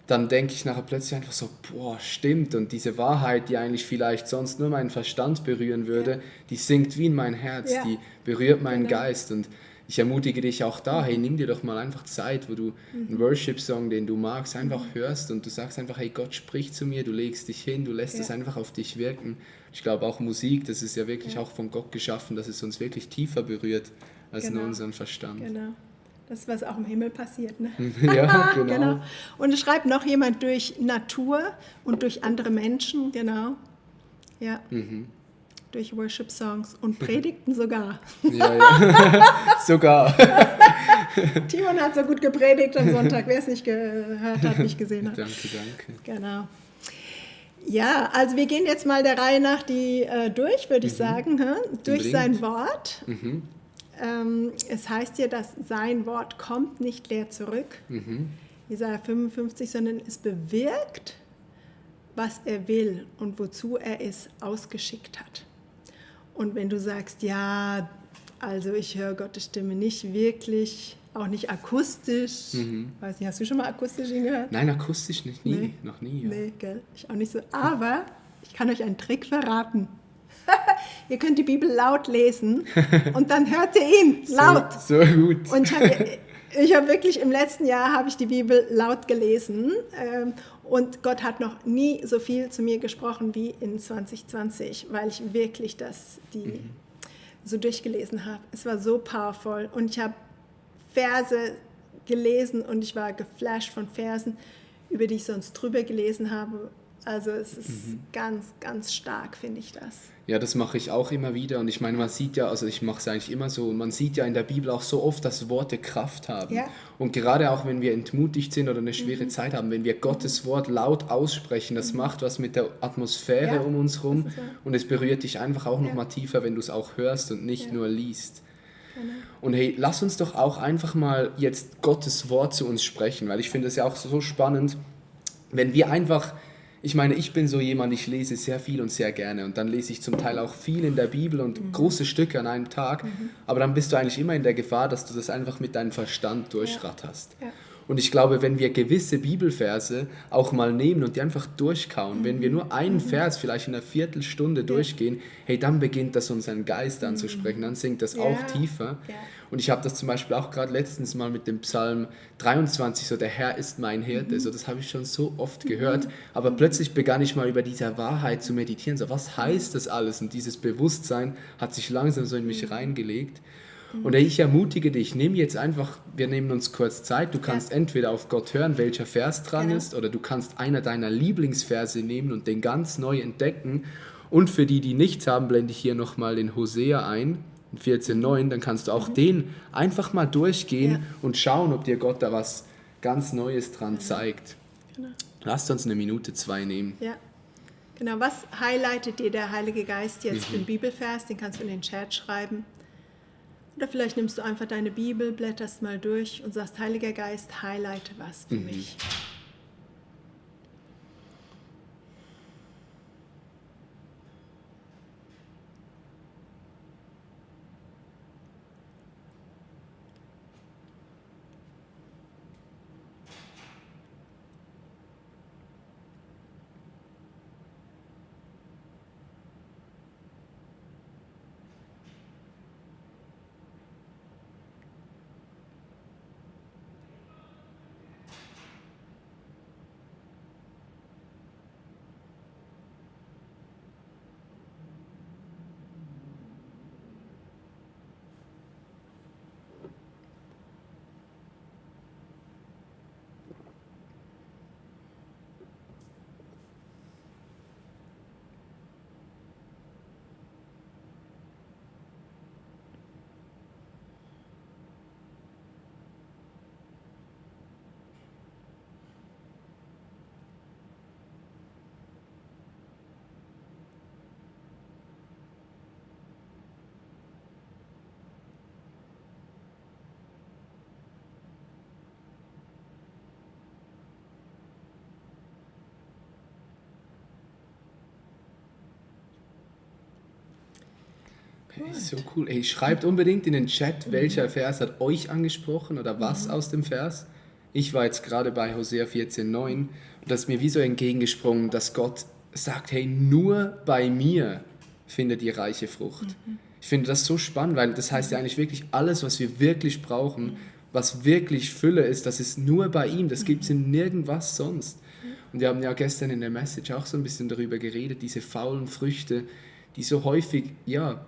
dann denke ich nachher plötzlich einfach so, boah, stimmt, und diese Wahrheit, die eigentlich vielleicht sonst nur meinen Verstand berühren würde, die sinkt wie in mein Herz, die berührt meinen Geist, und ich ermutige dich auch da, hey, nimm dir doch mal einfach Zeit, wo du einen Worship-Song, den du magst, einfach hörst und du sagst einfach, hey, Gott spricht zu mir, du legst dich hin, du lässt es einfach auf dich wirken. Ich glaube auch Musik, das ist ja wirklich auch von Gott geschaffen, dass es uns wirklich tiefer berührt als nur unseren Verstand. Genau, das ist, was auch im Himmel passiert, ne? Ja, genau. Und es schreibt noch jemand durch Natur und durch andere Menschen, genau, ja. Durch Worship-Songs und Predigten sogar. Ja. Sogar. Timon hat so gut gepredigt am Sonntag, wer es nicht gehört hat, nicht gesehen hat. Danke. Genau. Ja, also wir gehen jetzt mal der Reihe nach durch, würde ich sagen. Durch sein Wort. Es heißt ja, dass sein Wort kommt nicht leer zurück. Jesaja 55, sondern es bewirkt, was er will und wozu er es ausgeschickt hat. Und wenn du sagst, ja, also ich höre Gottes Stimme nicht wirklich, auch nicht akustisch. Weiß nicht, hast du schon mal akustisch gehört? Nein, akustisch nicht, noch nie. Ja. Nee, gell, ich auch nicht so. Aber ich kann euch einen Trick verraten. Ihr könnt die Bibel laut lesen und dann hört ihr ihn laut. So gut. Und ich habe wirklich im letzten Jahr habe ich die Bibel laut gelesen und Gott hat noch nie so viel zu mir gesprochen wie in 2020, weil ich wirklich so durchgelesen habe. Es war so powerful und ich habe Verse gelesen und ich war geflasht von Versen, über die ich sonst drüber gelesen habe. Also es ist ganz, ganz stark, finde ich das. Ja, das mache ich auch immer wieder, und ich meine, man sieht ja, also ich mache es eigentlich immer so, und man sieht ja in der Bibel auch so oft, dass Worte Kraft haben. Ja. Und gerade auch, wenn wir entmutigt sind oder eine schwere Zeit haben, wenn wir Gottes Wort laut aussprechen, das macht was mit der Atmosphäre um uns herum, und es berührt dich einfach auch noch mal tiefer, wenn du es auch hörst und nicht nur liest. Genau. Und hey, lass uns doch auch einfach mal jetzt Gottes Wort zu uns sprechen, weil ich finde es ja auch so spannend, wenn wir einfach... Ich meine, ich bin so jemand, ich lese sehr viel und sehr gerne, und dann lese ich zum Teil auch viel in der Bibel und große Stücke an einem Tag, aber dann bist du eigentlich immer in der Gefahr, dass du das einfach mit deinem Verstand durchratterst. Ja. Und ich glaube, wenn wir gewisse Bibelverse auch mal nehmen und die einfach durchkauen, wenn wir nur einen Vers vielleicht in einer Viertelstunde durchgehen, hey, dann beginnt das unseren Geist anzusprechen, dann sinkt das auch tiefer. Ja. Und ich habe das zum Beispiel auch gerade letztens mal mit dem Psalm 23, so der Herr ist mein Hirte, so das habe ich schon so oft gehört, aber plötzlich begann ich mal über diese Wahrheit zu meditieren, so was heißt das alles? Und dieses Bewusstsein hat sich langsam so in mich reingelegt. Und ich ermutige dich, nimm jetzt einfach, wir nehmen uns kurz Zeit, du kannst entweder auf Gott hören, welcher Vers dran ist, oder du kannst einer deiner Lieblingsverse nehmen und den ganz neu entdecken. Und für die, die nichts haben, blende ich hier nochmal den Hosea ein, 14,9, dann kannst du auch den einfach mal durchgehen und schauen, ob dir Gott da was ganz Neues dran zeigt. Genau. Lasst uns 1-2 nehmen. Ja, genau. Was highlightet dir der Heilige Geist jetzt für den Bibelvers? Den kannst du in den Chat schreiben. Oder vielleicht nimmst du einfach deine Bibel, blätterst mal durch und sagst, Heiliger Geist, highlighte was für mich. Hey, so cool. Hey, schreibt unbedingt in den Chat, welcher Vers hat euch angesprochen oder was aus dem Vers. Ich war jetzt gerade bei Hosea 14,9 und das ist mir wie so entgegengesprungen, dass Gott sagt, hey, nur bei mir findet ihr reiche Frucht. Ich finde das so spannend, weil das heißt ja eigentlich wirklich alles, was wir wirklich brauchen, was wirklich Fülle ist, das ist nur bei ihm, das gibt es in nirgendwas sonst. Und wir haben ja gestern in der Message auch so ein bisschen darüber geredet, diese faulen Früchte, die so häufig, ja,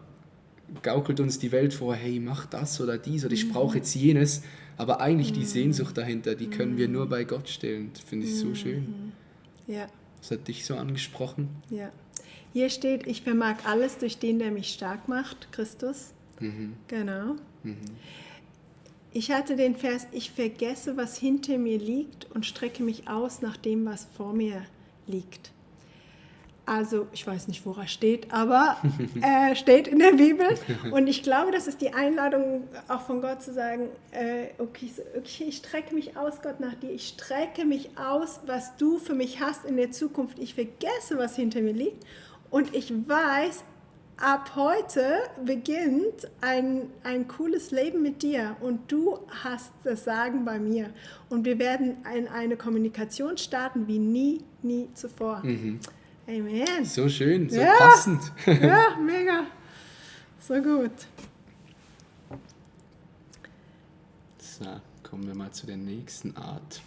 gaukelt uns die Welt vor, hey, mach das oder dies oder ich brauche jetzt jenes, aber eigentlich die Sehnsucht dahinter, die können wir nur bei Gott stillen. Das finde ich so schön. Ja. Das hat dich so angesprochen. Ja. Hier steht, ich vermag alles durch den, der mich stark macht, Christus. Genau. Ich hatte den Vers, ich vergesse, was hinter mir liegt und strecke mich aus nach dem, was vor mir liegt. Also, ich weiß nicht, wo er steht, aber er steht in der Bibel. Und ich glaube, das ist die Einladung auch von Gott zu sagen, okay, ich strecke mich aus, Gott, nach dir. Ich strecke mich aus, was du für mich hast in der Zukunft. Ich vergesse, was hinter mir liegt. Und ich weiß, ab heute beginnt ein cooles Leben mit dir. Und du hast das Sagen bei mir. Und wir werden in eine Kommunikation starten wie nie zuvor. Amen. So schön, so passend. Ja, mega. So gut. So, kommen wir mal zu der nächsten Art.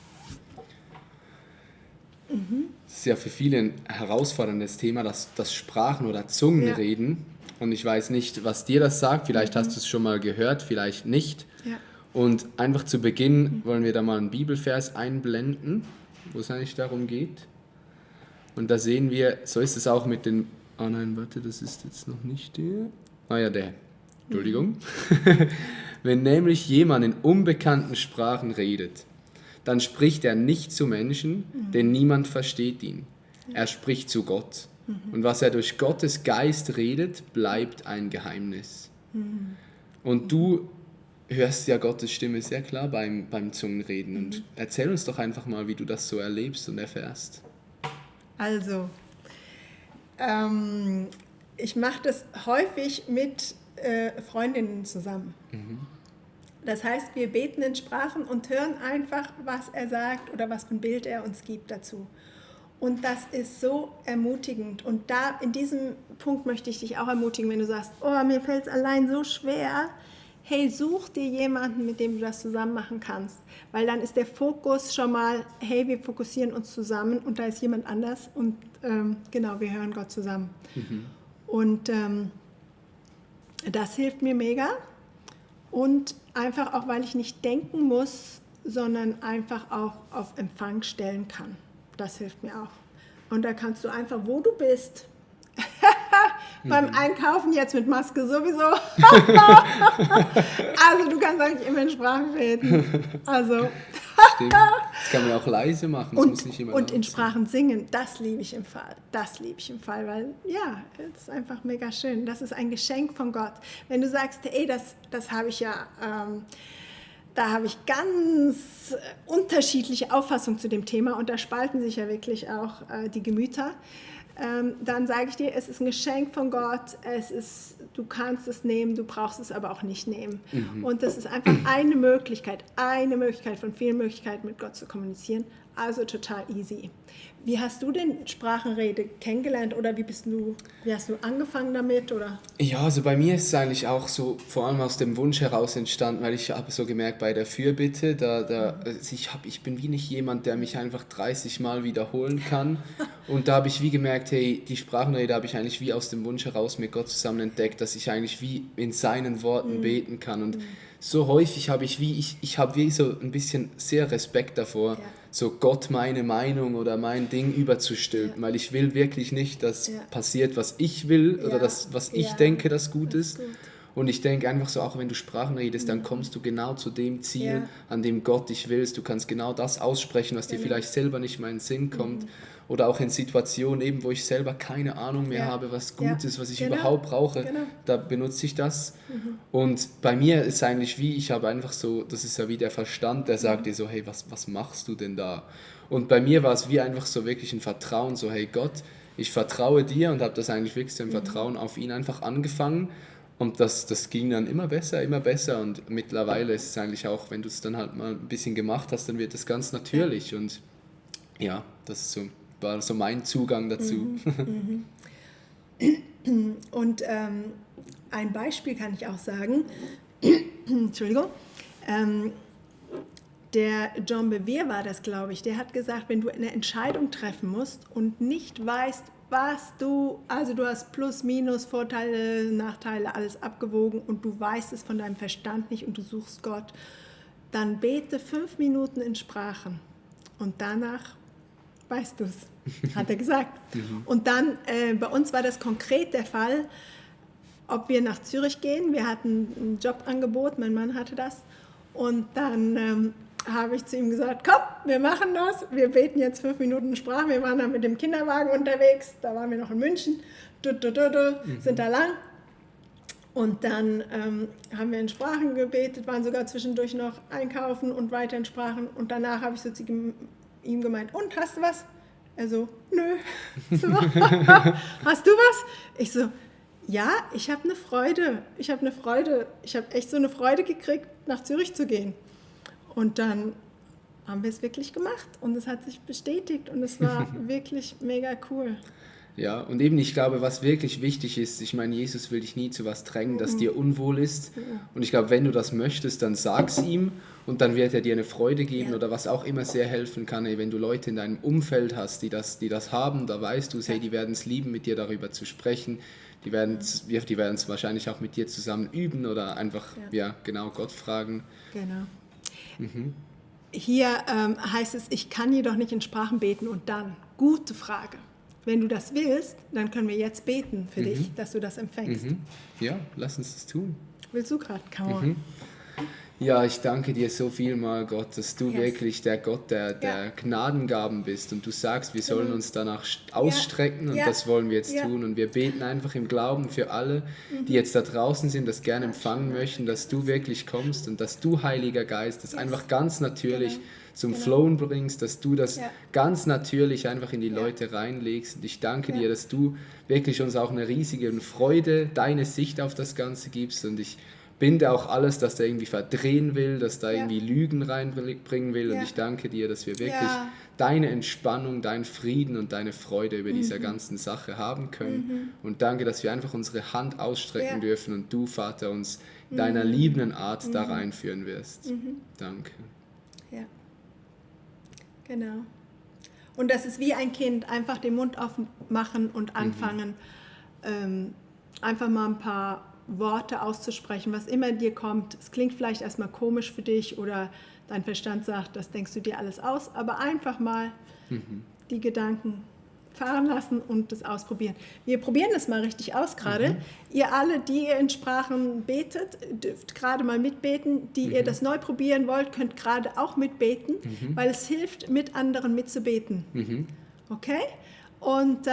Das ist ja für viele ein herausforderndes Thema, das Sprachen- oder Zungenreden. Und ich weiß nicht, was dir das sagt. Vielleicht hast du es schon mal gehört, vielleicht nicht. Ja. Und einfach zu Beginn wollen wir da mal einen Bibelvers einblenden, wo es eigentlich darum geht. Und da sehen wir, so ist es auch mit den... Oh nein, warte, das ist jetzt noch nicht der... Ah ja, der. Entschuldigung. Wenn nämlich jemand in unbekannten Sprachen redet, dann spricht er nicht zu Menschen, denn niemand versteht ihn. Er spricht zu Gott. Und was er durch Gottes Geist redet, bleibt ein Geheimnis. Und du hörst ja Gottes Stimme sehr klar beim Zungenreden. Und erzähl uns doch einfach mal, wie du das so erlebst und erfährst. Also, ich mache das häufig mit Freundinnen zusammen. Das heißt, wir beten in Sprachen und hören einfach, was er sagt oder was für ein Bild er uns gibt dazu. Und das ist so ermutigend. Und da in diesem Punkt möchte ich dich auch ermutigen, wenn du sagst, oh, mir fällt es allein so schwer. Hey, such dir jemanden, mit dem du das zusammen machen kannst. Weil dann ist der Fokus schon mal, hey, wir fokussieren uns zusammen und da ist jemand anders und genau, wir hören Gott zusammen. Und das hilft mir mega. Und einfach auch, weil ich nicht denken muss, sondern einfach auch auf Empfang stellen kann. Das hilft mir auch. Und da kannst du einfach, wo du bist, beim Einkaufen jetzt mit Maske sowieso. Also du kannst eigentlich immer in Sprachen reden. Also. Stimmt. Das kann man auch leise machen. Das muss nicht immer und in laut sein. Sprachen singen, das liebe ich im Fall. Das liebe ich im Fall, weil ja, das ist einfach mega schön. Das ist ein Geschenk von Gott. Wenn du sagst, ey, das habe ich ja, da habe ich ganz unterschiedliche Auffassungen zu dem Thema und da spalten sich ja wirklich auch die Gemüter. Dann sage ich dir, es ist ein Geschenk von Gott, du kannst es nehmen, du brauchst es aber auch nicht nehmen. Und das ist einfach eine Möglichkeit von vielen Möglichkeiten, mit Gott zu kommunizieren, also total easy. Wie hast du denn Sprachenrede kennengelernt oder wie hast du angefangen damit? Oder? Ja, also bei mir ist es eigentlich auch so, vor allem aus dem Wunsch heraus entstanden, weil ich habe so gemerkt bei der Fürbitte, ich bin wie nicht jemand, der mich einfach 30 Mal wiederholen kann und da habe ich wie gemerkt, hey, die Sprachenrede habe ich eigentlich wie aus dem Wunsch heraus mit Gott zusammen entdeckt, dass ich eigentlich wie in seinen Worten beten kann und so häufig habe ich habe wie so ein bisschen sehr Respekt davor, so Gott meine Meinung oder mein Ding überzustülpen, weil ich will wirklich nicht, dass passiert, was ich will oder das, was ich denke, das gut ist. Und ich denke einfach so, auch wenn du Sprachen redest, dann kommst du genau zu dem Ziel, an dem Gott dich willst. Du kannst genau das aussprechen, was dir vielleicht selber nicht mal in den Sinn kommt. Oder auch in Situationen eben, wo ich selber keine Ahnung mehr habe, was gut ist, was ich überhaupt brauche, da benutze ich das. Und bei mir ist eigentlich ich habe einfach so, das ist ja wie der Verstand, der sagt dir so, hey, was machst du denn da? Und bei mir war es wie einfach so wirklich ein Vertrauen, so hey Gott, ich vertraue dir und habe das eigentlich wirklich so im Vertrauen auf ihn einfach angefangen. Und das ging dann immer besser und mittlerweile ist es eigentlich auch, wenn du es dann halt mal ein bisschen gemacht hast, dann wird es ganz natürlich und ja, das war so mein Zugang dazu. Und ein Beispiel kann ich auch sagen, Entschuldigung, der John Bevere war das, glaube ich, der hat gesagt, wenn du eine Entscheidung treffen musst und nicht weißt, du hast Plus, Minus, Vorteile, Nachteile, alles abgewogen und du weißt es von deinem Verstand nicht und du suchst Gott, dann bete 5 Minuten in Sprachen und danach weißt du es, hat er gesagt. Und dann, bei uns war das konkret der Fall, ob wir nach Zürich gehen, wir hatten ein Jobangebot, mein Mann hatte das und dann habe ich zu ihm gesagt, komm, wir machen das, wir beten jetzt 5 Minuten Sprache, wir waren dann mit dem Kinderwagen unterwegs, da waren wir noch in München, sind da lang und dann haben wir in Sprachen gebetet, waren sogar zwischendurch noch einkaufen und weiter in Sprachen und danach habe ich so zu ihm gemeint, und, hast du was? Er so, nö. So, hast du was? Ich so, ja, ich habe eine Freude, ich habe echt so eine Freude gekriegt, nach Zürich zu gehen. Und dann haben wir es wirklich gemacht und es hat sich bestätigt und es war wirklich mega cool. Ja, und eben ich glaube, was wirklich wichtig ist, ich meine, Jesus will dich nie zu was drängen, das dir unwohl ist. Und ich glaube, wenn du das möchtest, dann sag's ihm und dann wird er dir eine Freude geben oder was auch immer sehr helfen kann. Ey, wenn du Leute in deinem Umfeld hast, die das haben, da weißt du, hey, die werden es lieben, mit dir darüber zu sprechen. Die werden es wahrscheinlich auch mit dir zusammen üben oder einfach, genau, Gott fragen. Genau. Hier heißt es, ich kann jedoch nicht in Sprachen beten und dann, gute Frage. Wenn du das willst, dann können wir jetzt beten für dich, dass du das empfängst. Ja, lass uns das tun. Willst du gerade? Come on. Ja, ich danke dir so viel mal, Gott, dass du wirklich der Gott der Gnadengaben bist und du sagst, wir sollen uns danach ausstrecken und das wollen wir jetzt tun und wir beten einfach im Glauben für alle, die jetzt da draußen sind, das gerne empfangen möchten, dass du wirklich kommst und dass du, Heiliger Geist, das einfach ganz natürlich zum Flowen bringst, dass du das ganz natürlich einfach in die Leute reinlegst und ich danke dir, dass du wirklich uns auch eine riesige Freude, deine Sicht auf das Ganze gibst und ich binde auch alles, das da irgendwie verdrehen will, das da Ja. irgendwie Lügen reinbringen will. Und Ja. ich danke dir, dass wir wirklich Ja. deine Entspannung, deinen Frieden und deine Freude über dieser ganzen Sache haben können. Und danke, dass wir einfach unsere Hand ausstrecken Ja. dürfen und du, Vater, uns in deiner liebenden Art da reinführen wirst. Danke. Ja, genau. Und das ist wie ein Kind, einfach den Mund aufmachen und anfangen, einfach mal ein paar Worte auszusprechen, was immer dir kommt. Es klingt vielleicht erstmal komisch für dich oder dein Verstand sagt, das denkst du dir alles aus, aber einfach mal die Gedanken fahren lassen und das ausprobieren. Wir probieren das mal richtig aus gerade. Ihr alle, die ihr in Sprachen betet, dürft gerade mal mitbeten. Die ihr das neu probieren wollt, könnt gerade auch mitbeten, weil es hilft, mit anderen mitzubeten. Okay? Und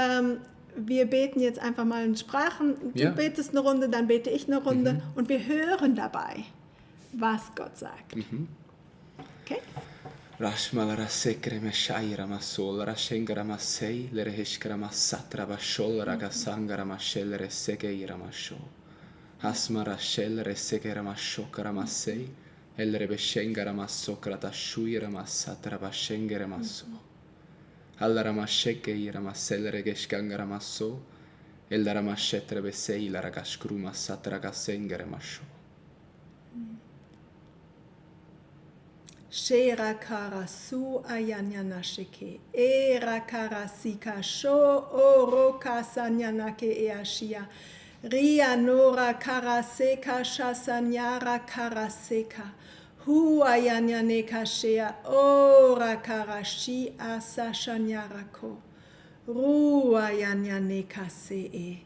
wir beten jetzt einfach mal in Sprachen. Du Ja. betest eine Runde, dann bete ich eine Runde und wir hören dabei, was Gott sagt. Okay? Rashmala rasekre meshaira masol rashengara masei lereheshkara masatra bashol ragasangara mashel resegeira masho hasma rashel resegera mashokara masei el rebeshengara masokra tashuira masatra bashengere maso allara mashekeira masel regeshkangara maso el ramashetre besei la ragashkru masatra gasengere masho. Shera karasu ayanyana sheke, era karasika sho oroka sanyanake eashia, ria nora karaseka shasanyara karaseka, hu ayanyane kashea, ora karashi asashanyarako, ru ayanyane kasee,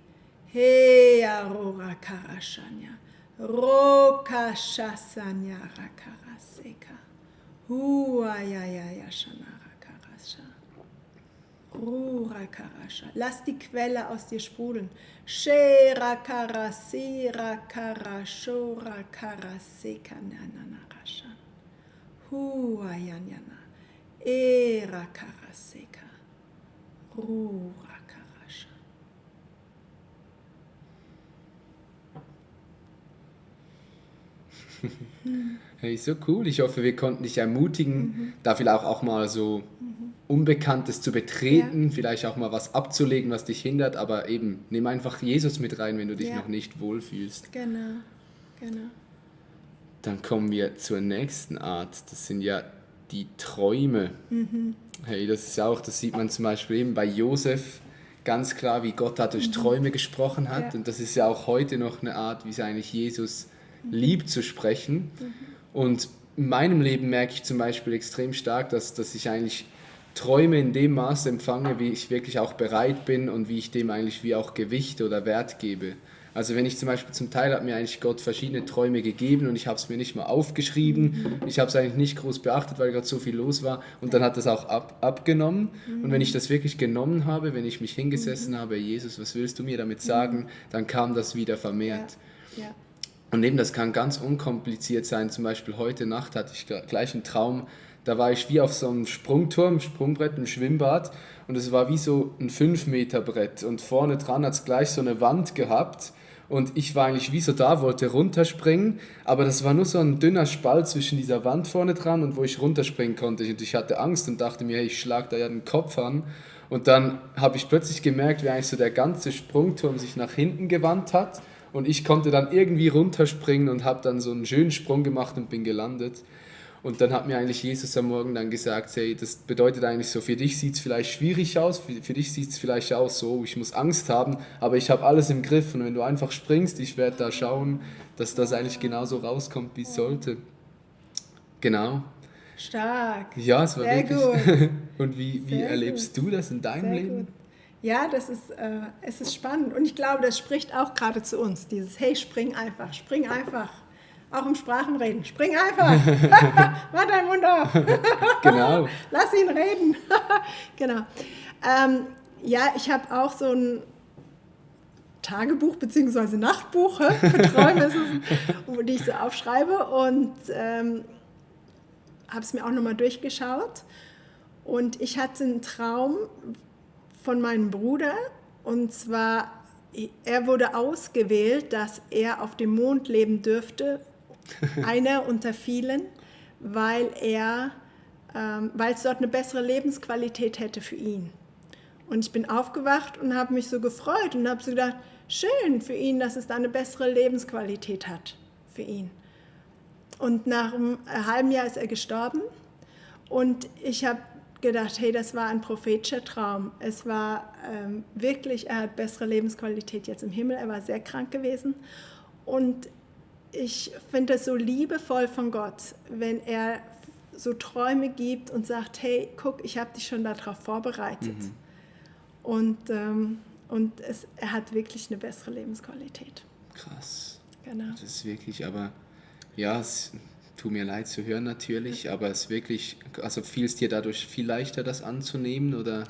he arora karashanya, roka shasanyara karaseka. Lass die Quelle aus dir sprudeln. Shera karasira karashora karaseka nananarasha. Huayanyana. Era karaseka. Rura karasha. Hey, so cool. Ich hoffe, wir konnten dich ermutigen, da vielleicht auch mal so Unbekanntes zu betreten, vielleicht auch mal was abzulegen, was dich hindert, aber eben, nimm einfach Jesus mit rein, wenn du dich noch nicht wohlfühlst. Genau, genau. Dann kommen wir zur nächsten Art. Das sind ja die Träume. Hey, das ist ja auch, das sieht man zum Beispiel eben bei Josef ganz klar, wie Gott da durch Träume gesprochen hat. Ja. Und das ist ja auch heute noch eine Art, wie es eigentlich Jesus liebt zu sprechen. Und in meinem Leben merke ich zum Beispiel extrem stark, dass ich eigentlich Träume in dem Maß empfange, wie ich wirklich auch bereit bin und wie ich dem eigentlich wie auch Gewicht oder Wert gebe. Also wenn ich zum Beispiel, zum Teil hat mir eigentlich Gott verschiedene Träume gegeben und ich habe es mir nicht mal aufgeschrieben. Ich habe es eigentlich nicht groß beachtet, weil gerade so viel los war. Und dann hat das auch abgenommen. Und wenn ich das wirklich genommen habe, wenn ich mich hingesessen habe, Jesus, was willst du mir damit sagen, dann kam das wieder vermehrt. Ja. Und eben, das kann ganz unkompliziert sein. Zum Beispiel heute Nacht hatte ich gleich einen Traum, da war ich wie auf so einem Sprungturm, Sprungbrett im Schwimmbad und es war wie so ein 5-Meter-Brett und vorne dran hat es gleich so eine Wand gehabt und ich war eigentlich wie so da, wollte runterspringen, aber das war nur so ein dünner Spalt zwischen dieser Wand vorne dran und wo ich runterspringen konnte und ich hatte Angst und dachte mir, hey, ich schlag da ja den Kopf an und dann habe ich plötzlich gemerkt, wie eigentlich so der ganze Sprungturm sich nach hinten gewandt hat und ich konnte dann irgendwie runterspringen und habe dann so einen schönen Sprung gemacht und bin gelandet. Und dann hat mir eigentlich Jesus am Morgen dann gesagt, hey, das bedeutet eigentlich so, für dich sieht es vielleicht schwierig aus, für dich sieht es vielleicht aus so, ich muss Angst haben, aber ich habe alles im Griff und wenn du einfach springst, ich werde da schauen, dass das eigentlich genauso rauskommt, wie es sollte. Genau. Stark. Ja, es war Sehr wirklich. gut. Und wie Sehr erlebst du das in deinem Sehr Leben? gut. Ja, es ist spannend und ich glaube, das spricht auch gerade zu uns, dieses hey, spring einfach. Auch im Sprachenreden, spring einfach, mach deinen Mund auf, Genau. lass ihn reden. Genau. Ja, ich habe auch so ein Tagebuch bzw. Nachtbuch für Träume, die ich so aufschreibe und habe es mir auch nochmal durchgeschaut. Und ich hatte einen Traum von meinem Bruder und zwar er wurde ausgewählt, dass er auf dem Mond leben dürfte, einer unter vielen, weil es dort eine bessere Lebensqualität hätte für ihn. Und ich bin aufgewacht und habe mich so gefreut und habe so gedacht, schön für ihn, dass es da eine bessere Lebensqualität hat für ihn. Und nach einem halben Jahr ist er gestorben und ich habe gedacht, hey, das war ein prophetischer Traum. Es war wirklich, er hat bessere Lebensqualität jetzt im Himmel, er war sehr krank gewesen und ich finde es so liebevoll von Gott, wenn er so Träume gibt und sagt, hey, guck, ich habe dich schon darauf vorbereitet. Und er hat wirklich eine bessere Lebensqualität. Krass. Genau. Das ist wirklich, aber ja, es tut mir leid zu hören natürlich, aber es wirklich, also fiel es dir dadurch viel leichter, das anzunehmen, oder?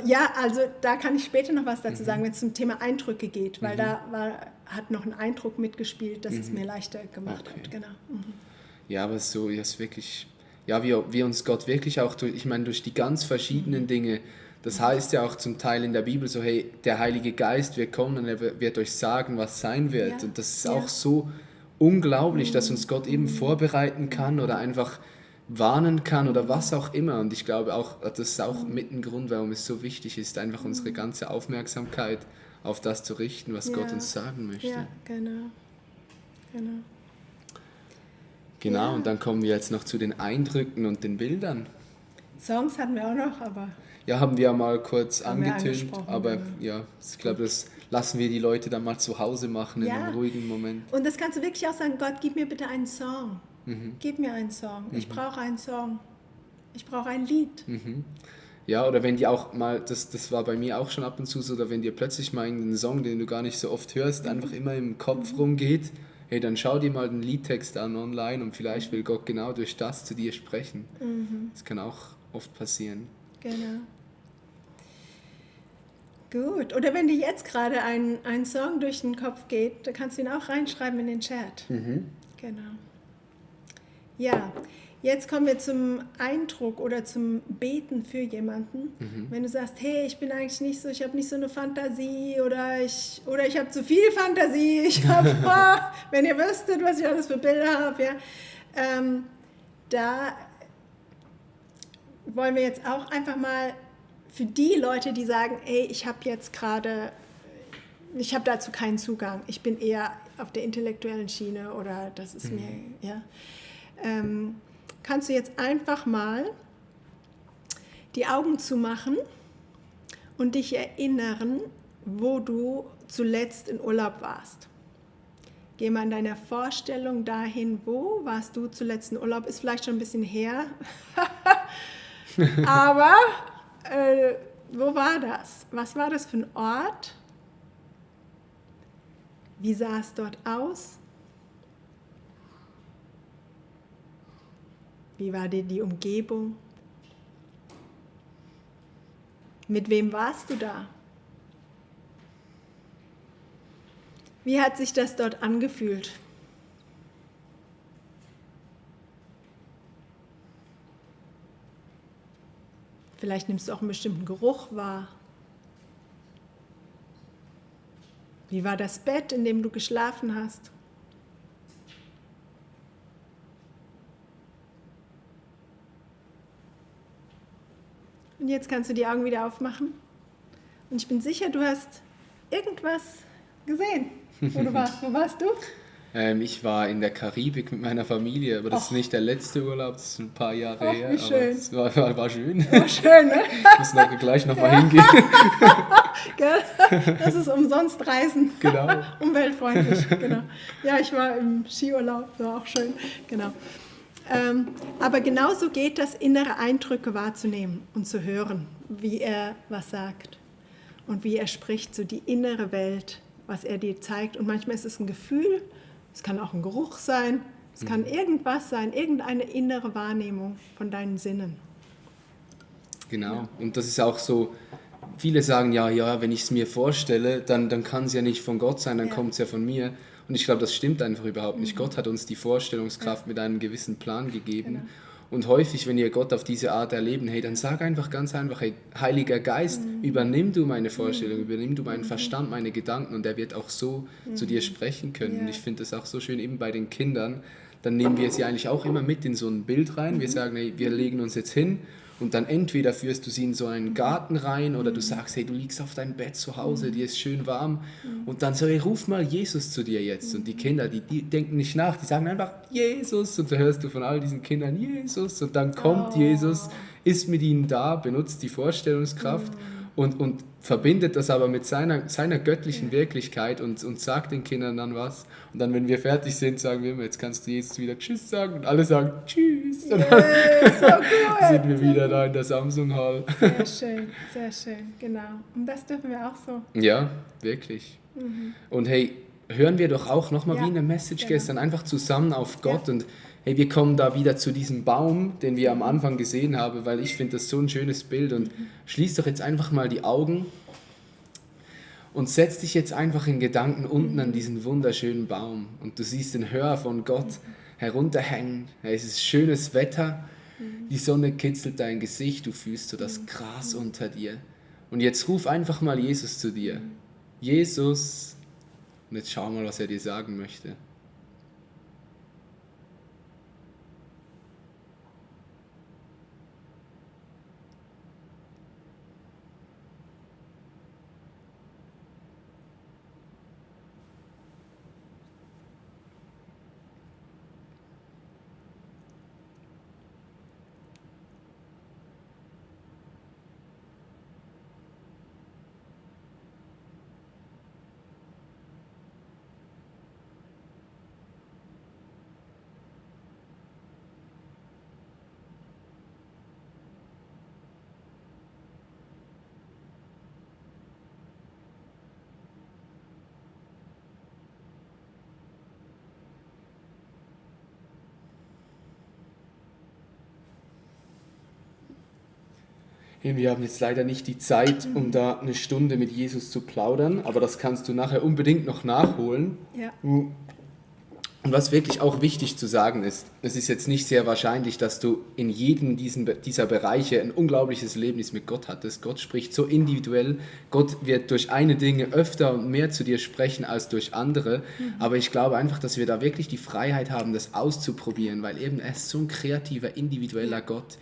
Ja, also da kann ich später noch was dazu sagen, wenn es zum Thema Eindrücke geht, weil hat noch ein Eindruck mitgespielt, dass es mir leichter gemacht hat. Genau. Ja, aber so, ja, ist wirklich, ja, wie uns Gott wirklich auch durch die ganz verschiedenen Dinge, das heißt ja auch zum Teil in der Bibel so, hey, der Heilige Geist wird kommen und er wird euch sagen, was sein wird. Ja. Und das ist auch so unglaublich, dass uns Gott eben vorbereiten kann oder einfach warnen kann oder was auch immer. Und ich glaube auch, das ist auch mit ein Grund, warum es so wichtig ist, einfach unsere ganze Aufmerksamkeit auf das zu richten, was Gott uns sagen möchte. Ja, genau. Genau, und dann kommen wir jetzt noch zu den Eindrücken und den Bildern. Songs hatten wir auch noch, aber... Ja, haben wir ja mal kurz Haben wir angetönt, angesprochen, aber genau. ja, ich glaube, das lassen wir die Leute dann mal zu Hause machen, in Ja. einem ruhigen Moment. Und das kannst du wirklich auch sagen, Gott, gib mir bitte einen Song. Gib mir einen Song. Ich brauche einen Song. Ich brauche ein Lied. Ja, oder wenn die auch mal, das war bei mir auch schon ab und zu so, oder wenn dir plötzlich mal einen Song, den du gar nicht so oft hörst, einfach immer im Kopf rumgeht, hey, dann schau dir mal den Liedtext an online und vielleicht will Gott genau durch das zu dir sprechen. Das kann auch oft passieren. Genau. Gut. Oder wenn dir jetzt gerade ein Song durch den Kopf geht, dann kannst du ihn auch reinschreiben in den Chat. Genau. Ja, jetzt kommen wir zum Eindruck oder zum Beten für jemanden. Wenn du sagst, hey, ich bin eigentlich nicht so, ich habe nicht so eine Fantasie oder ich habe zu viel Fantasie, ich habe, wenn ihr wüsstet, was ich alles für Bilder habe, ja, da wollen wir jetzt auch einfach mal für die Leute, die sagen, ey, ich habe dazu keinen Zugang, ich bin eher auf der intellektuellen Schiene oder das ist mir, ja, kannst du jetzt einfach mal die Augen zumachen und dich erinnern, wo du zuletzt in Urlaub warst. Geh mal in deiner Vorstellung dahin, wo warst du zuletzt in Urlaub, ist vielleicht schon ein bisschen her, aber wo war das? Was war das für ein Ort? Wie sah es dort aus? Wie war dir die Umgebung? Mit wem warst du da? Wie hat sich das dort angefühlt? Vielleicht nimmst du auch einen bestimmten Geruch wahr. Wie war das Bett, in dem du geschlafen hast? Und jetzt kannst du die Augen wieder aufmachen. Und ich bin sicher, du hast irgendwas gesehen, wo du warst. Wo warst du? Ich war in der Karibik mit meiner Familie, aber das ist nicht der letzte Urlaub, das ist ein paar Jahre her. Wie schön. Aber es war schön. War schön, ne? Ich muss gleich nochmal hingehen. Das ist umsonst Reisen. Genau. Umweltfreundlich, genau. Ja, ich war im Skiurlaub, war auch schön, genau. Aber genauso geht das, innere Eindrücke wahrzunehmen und zu hören, wie er was sagt und wie er spricht, so die innere Welt, was er dir zeigt. Und manchmal ist es ein Gefühl, es kann auch ein Geruch sein, es kann irgendwas sein, irgendeine innere Wahrnehmung von deinen Sinnen. Genau, Ja. und das ist auch so, viele sagen, ja, wenn ich es mir vorstelle, dann kann es ja nicht von Gott sein, dann Ja. kommt es ja von mir. Und ich glaube, das stimmt einfach überhaupt nicht. Gott hat uns die Vorstellungskraft mit einem gewissen Plan gegeben. Genau. Und häufig, wenn ihr Gott auf diese Art erleben, hey, dann sag einfach ganz einfach, hey, Heiliger Geist, übernimm du meine Vorstellung, übernimm du meinen Verstand, meine Gedanken und er wird auch so zu dir sprechen können. Und ich finde das auch so schön, eben bei den Kindern, dann nehmen wir sie eigentlich auch immer mit in so ein Bild rein. Wir sagen, hey, wir legen uns jetzt hin und dann entweder führst du sie in so einen Garten rein oder du sagst, hey, du liegst auf deinem Bett zu Hause, dir ist schön warm und dann so, hey, ruf mal Jesus zu dir jetzt. Und die Kinder, die denken nicht nach, die sagen einfach Jesus und da hörst du von all diesen Kindern Jesus und dann kommt Jesus, ist mit ihnen da, benutzt die Vorstellungskraft und verbindet das aber mit seiner göttlichen Wirklichkeit und sagt den Kindern dann was. Und dann, wenn wir fertig sind, sagen wir immer, jetzt kannst du Jesus wieder Tschüss sagen und alle sagen Tschüss. Und dann So cool. sind wir wieder da in der Samsung Hall. Sehr schön, genau. Und das dürfen wir auch so. Ja, wirklich. Und hey, hören wir doch auch nochmal Ja, wie in der Message genau. gestern einfach zusammen auf Gott und hey, wir kommen da wieder zu diesem Baum, den wir am Anfang gesehen haben, weil ich finde das so ein schönes Bild und schließ doch jetzt einfach mal die Augen und setz dich jetzt einfach in Gedanken unten an diesen wunderschönen Baum und du siehst den Hör von Gott herunterhängen. Hey, es ist schönes Wetter, die Sonne kitzelt dein Gesicht, du fühlst so das Gras unter dir und jetzt ruf einfach mal Jesus zu dir. Jesus, und jetzt schau mal, was er dir sagen möchte. Wir haben jetzt leider nicht die Zeit, um da eine Stunde mit Jesus zu plaudern, aber das kannst du nachher unbedingt noch nachholen. Ja. Und was wirklich auch wichtig zu sagen ist, es ist jetzt nicht sehr wahrscheinlich, dass du in jedem dieser Bereiche ein unglaubliches Erlebnis mit Gott hattest. Gott spricht so individuell, Gott wird durch eine Dinge öfter und mehr zu dir sprechen als durch andere, aber ich glaube einfach, dass wir da wirklich die Freiheit haben, das auszuprobieren, weil eben er ist so ein kreativer, individueller Gott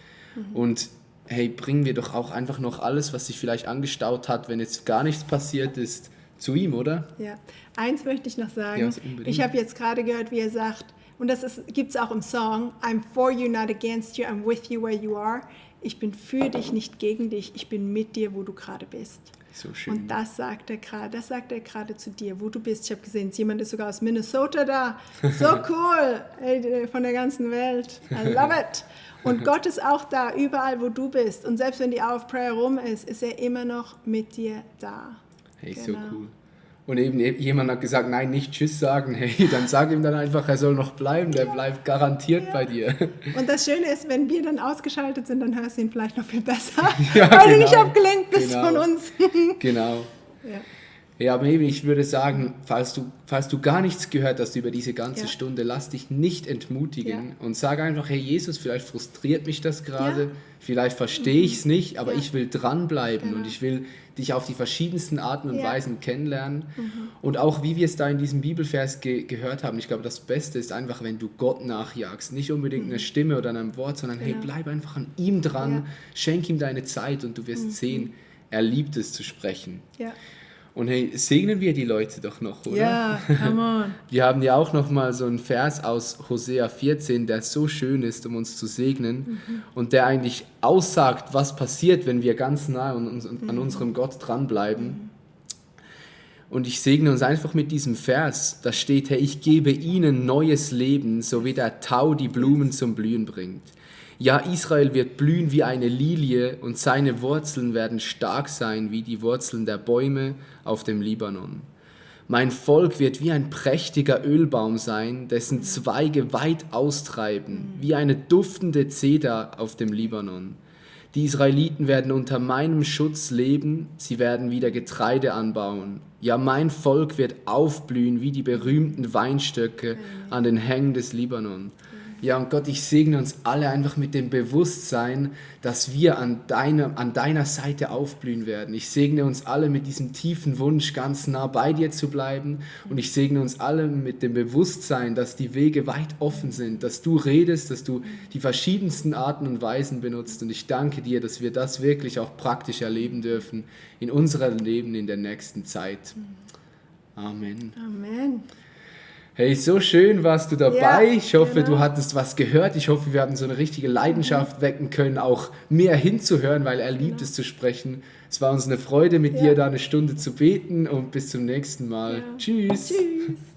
und hey, bringen wir doch auch einfach noch alles, was sich vielleicht angestaut hat, wenn jetzt gar nichts passiert ist, zu ihm, oder? Ja, eins möchte ich noch sagen. Ja, also unbedingt. Ich habe jetzt gerade gehört, wie er sagt, und das gibt es auch im Song, I'm for you, not against you, I'm with you where you are. Ich bin für dich, nicht gegen dich, ich bin mit dir, wo du gerade bist. So schön. Und das sagt er gerade zu dir, wo du bist. Ich habe gesehen, jemand ist sogar aus Minnesota da. So cool, ey, von der ganzen Welt. I love it. Und Gott ist auch da, überall, wo du bist. Und selbst wenn die Hour of Prayer rum ist er immer noch mit dir da. Hey, Genau. so cool. Und eben jemand hat gesagt, nein, nicht Tschüss sagen. Hey, dann sag ihm dann einfach, er soll noch bleiben, der bleibt garantiert bei dir. Und das Schöne ist, wenn wir dann ausgeschaltet sind, dann hörst du ihn vielleicht noch viel besser, Ja, weil du genau. nicht abgelenkt bist Genau. von uns. Genau. Ja. Ja, aber eben, ich würde sagen, falls du gar nichts gehört hast über diese ganze Ja. Stunde, lass dich nicht entmutigen Ja. und sag einfach, hey Jesus, vielleicht frustriert mich das gerade, Ja. vielleicht verstehe ich es nicht, aber Ja. ich will dranbleiben Genau. und ich will dich auf die verschiedensten Arten und Ja. Weisen kennenlernen. Und auch wie wir es da in diesem Bibelvers gehört haben, ich glaube, das Beste ist einfach, wenn du Gott nachjagst, nicht unbedingt eine Stimme oder ein Wort, sondern hey, Genau. bleib einfach an ihm dran, Ja. schenk ihm deine Zeit und du wirst sehen, er liebt es zu sprechen. Ja. Und hey, segnen wir die Leute doch noch, oder? Ja, come on. Wir haben ja auch noch mal so einen Vers aus Hosea 14, der so schön ist, um uns zu segnen und der eigentlich aussagt, was passiert, wenn wir ganz nah an unserem Gott dranbleiben. Und ich segne uns einfach mit diesem Vers. Da steht, hey, ich gebe ihnen neues Leben, so wie der Tau die Blumen zum Blühen bringt. Ja, Israel wird blühen wie eine Lilie und seine Wurzeln werden stark sein wie die Wurzeln der Bäume auf dem Libanon. Mein Volk wird wie ein prächtiger Ölbaum sein, dessen Zweige weit austreiben, wie eine duftende Zeder auf dem Libanon. Die Israeliten werden unter meinem Schutz leben, sie werden wieder Getreide anbauen. Ja, mein Volk wird aufblühen wie die berühmten Weinstöcke an den Hängen des Libanon. Ja, und Gott, ich segne uns alle einfach mit dem Bewusstsein, dass wir an deiner Seite aufblühen werden. Ich segne uns alle mit diesem tiefen Wunsch, ganz nah bei dir zu bleiben. Und ich segne uns alle mit dem Bewusstsein, dass die Wege weit offen sind, dass du redest, dass du die verschiedensten Arten und Weisen benutzt. Und ich danke dir, dass wir das wirklich auch praktisch erleben dürfen in unserem Leben in der nächsten Zeit. Amen. Amen. Hey, so schön warst du dabei. Ja, Ich hoffe, genau. du hattest was gehört. Ich hoffe, wir hatten so eine richtige Leidenschaft wecken können, auch mehr hinzuhören, weil er liebt es zu sprechen. Es war uns eine Freude, mit dir da eine Stunde zu beten und bis zum nächsten Mal. Ja. Tschüss. Tschüss.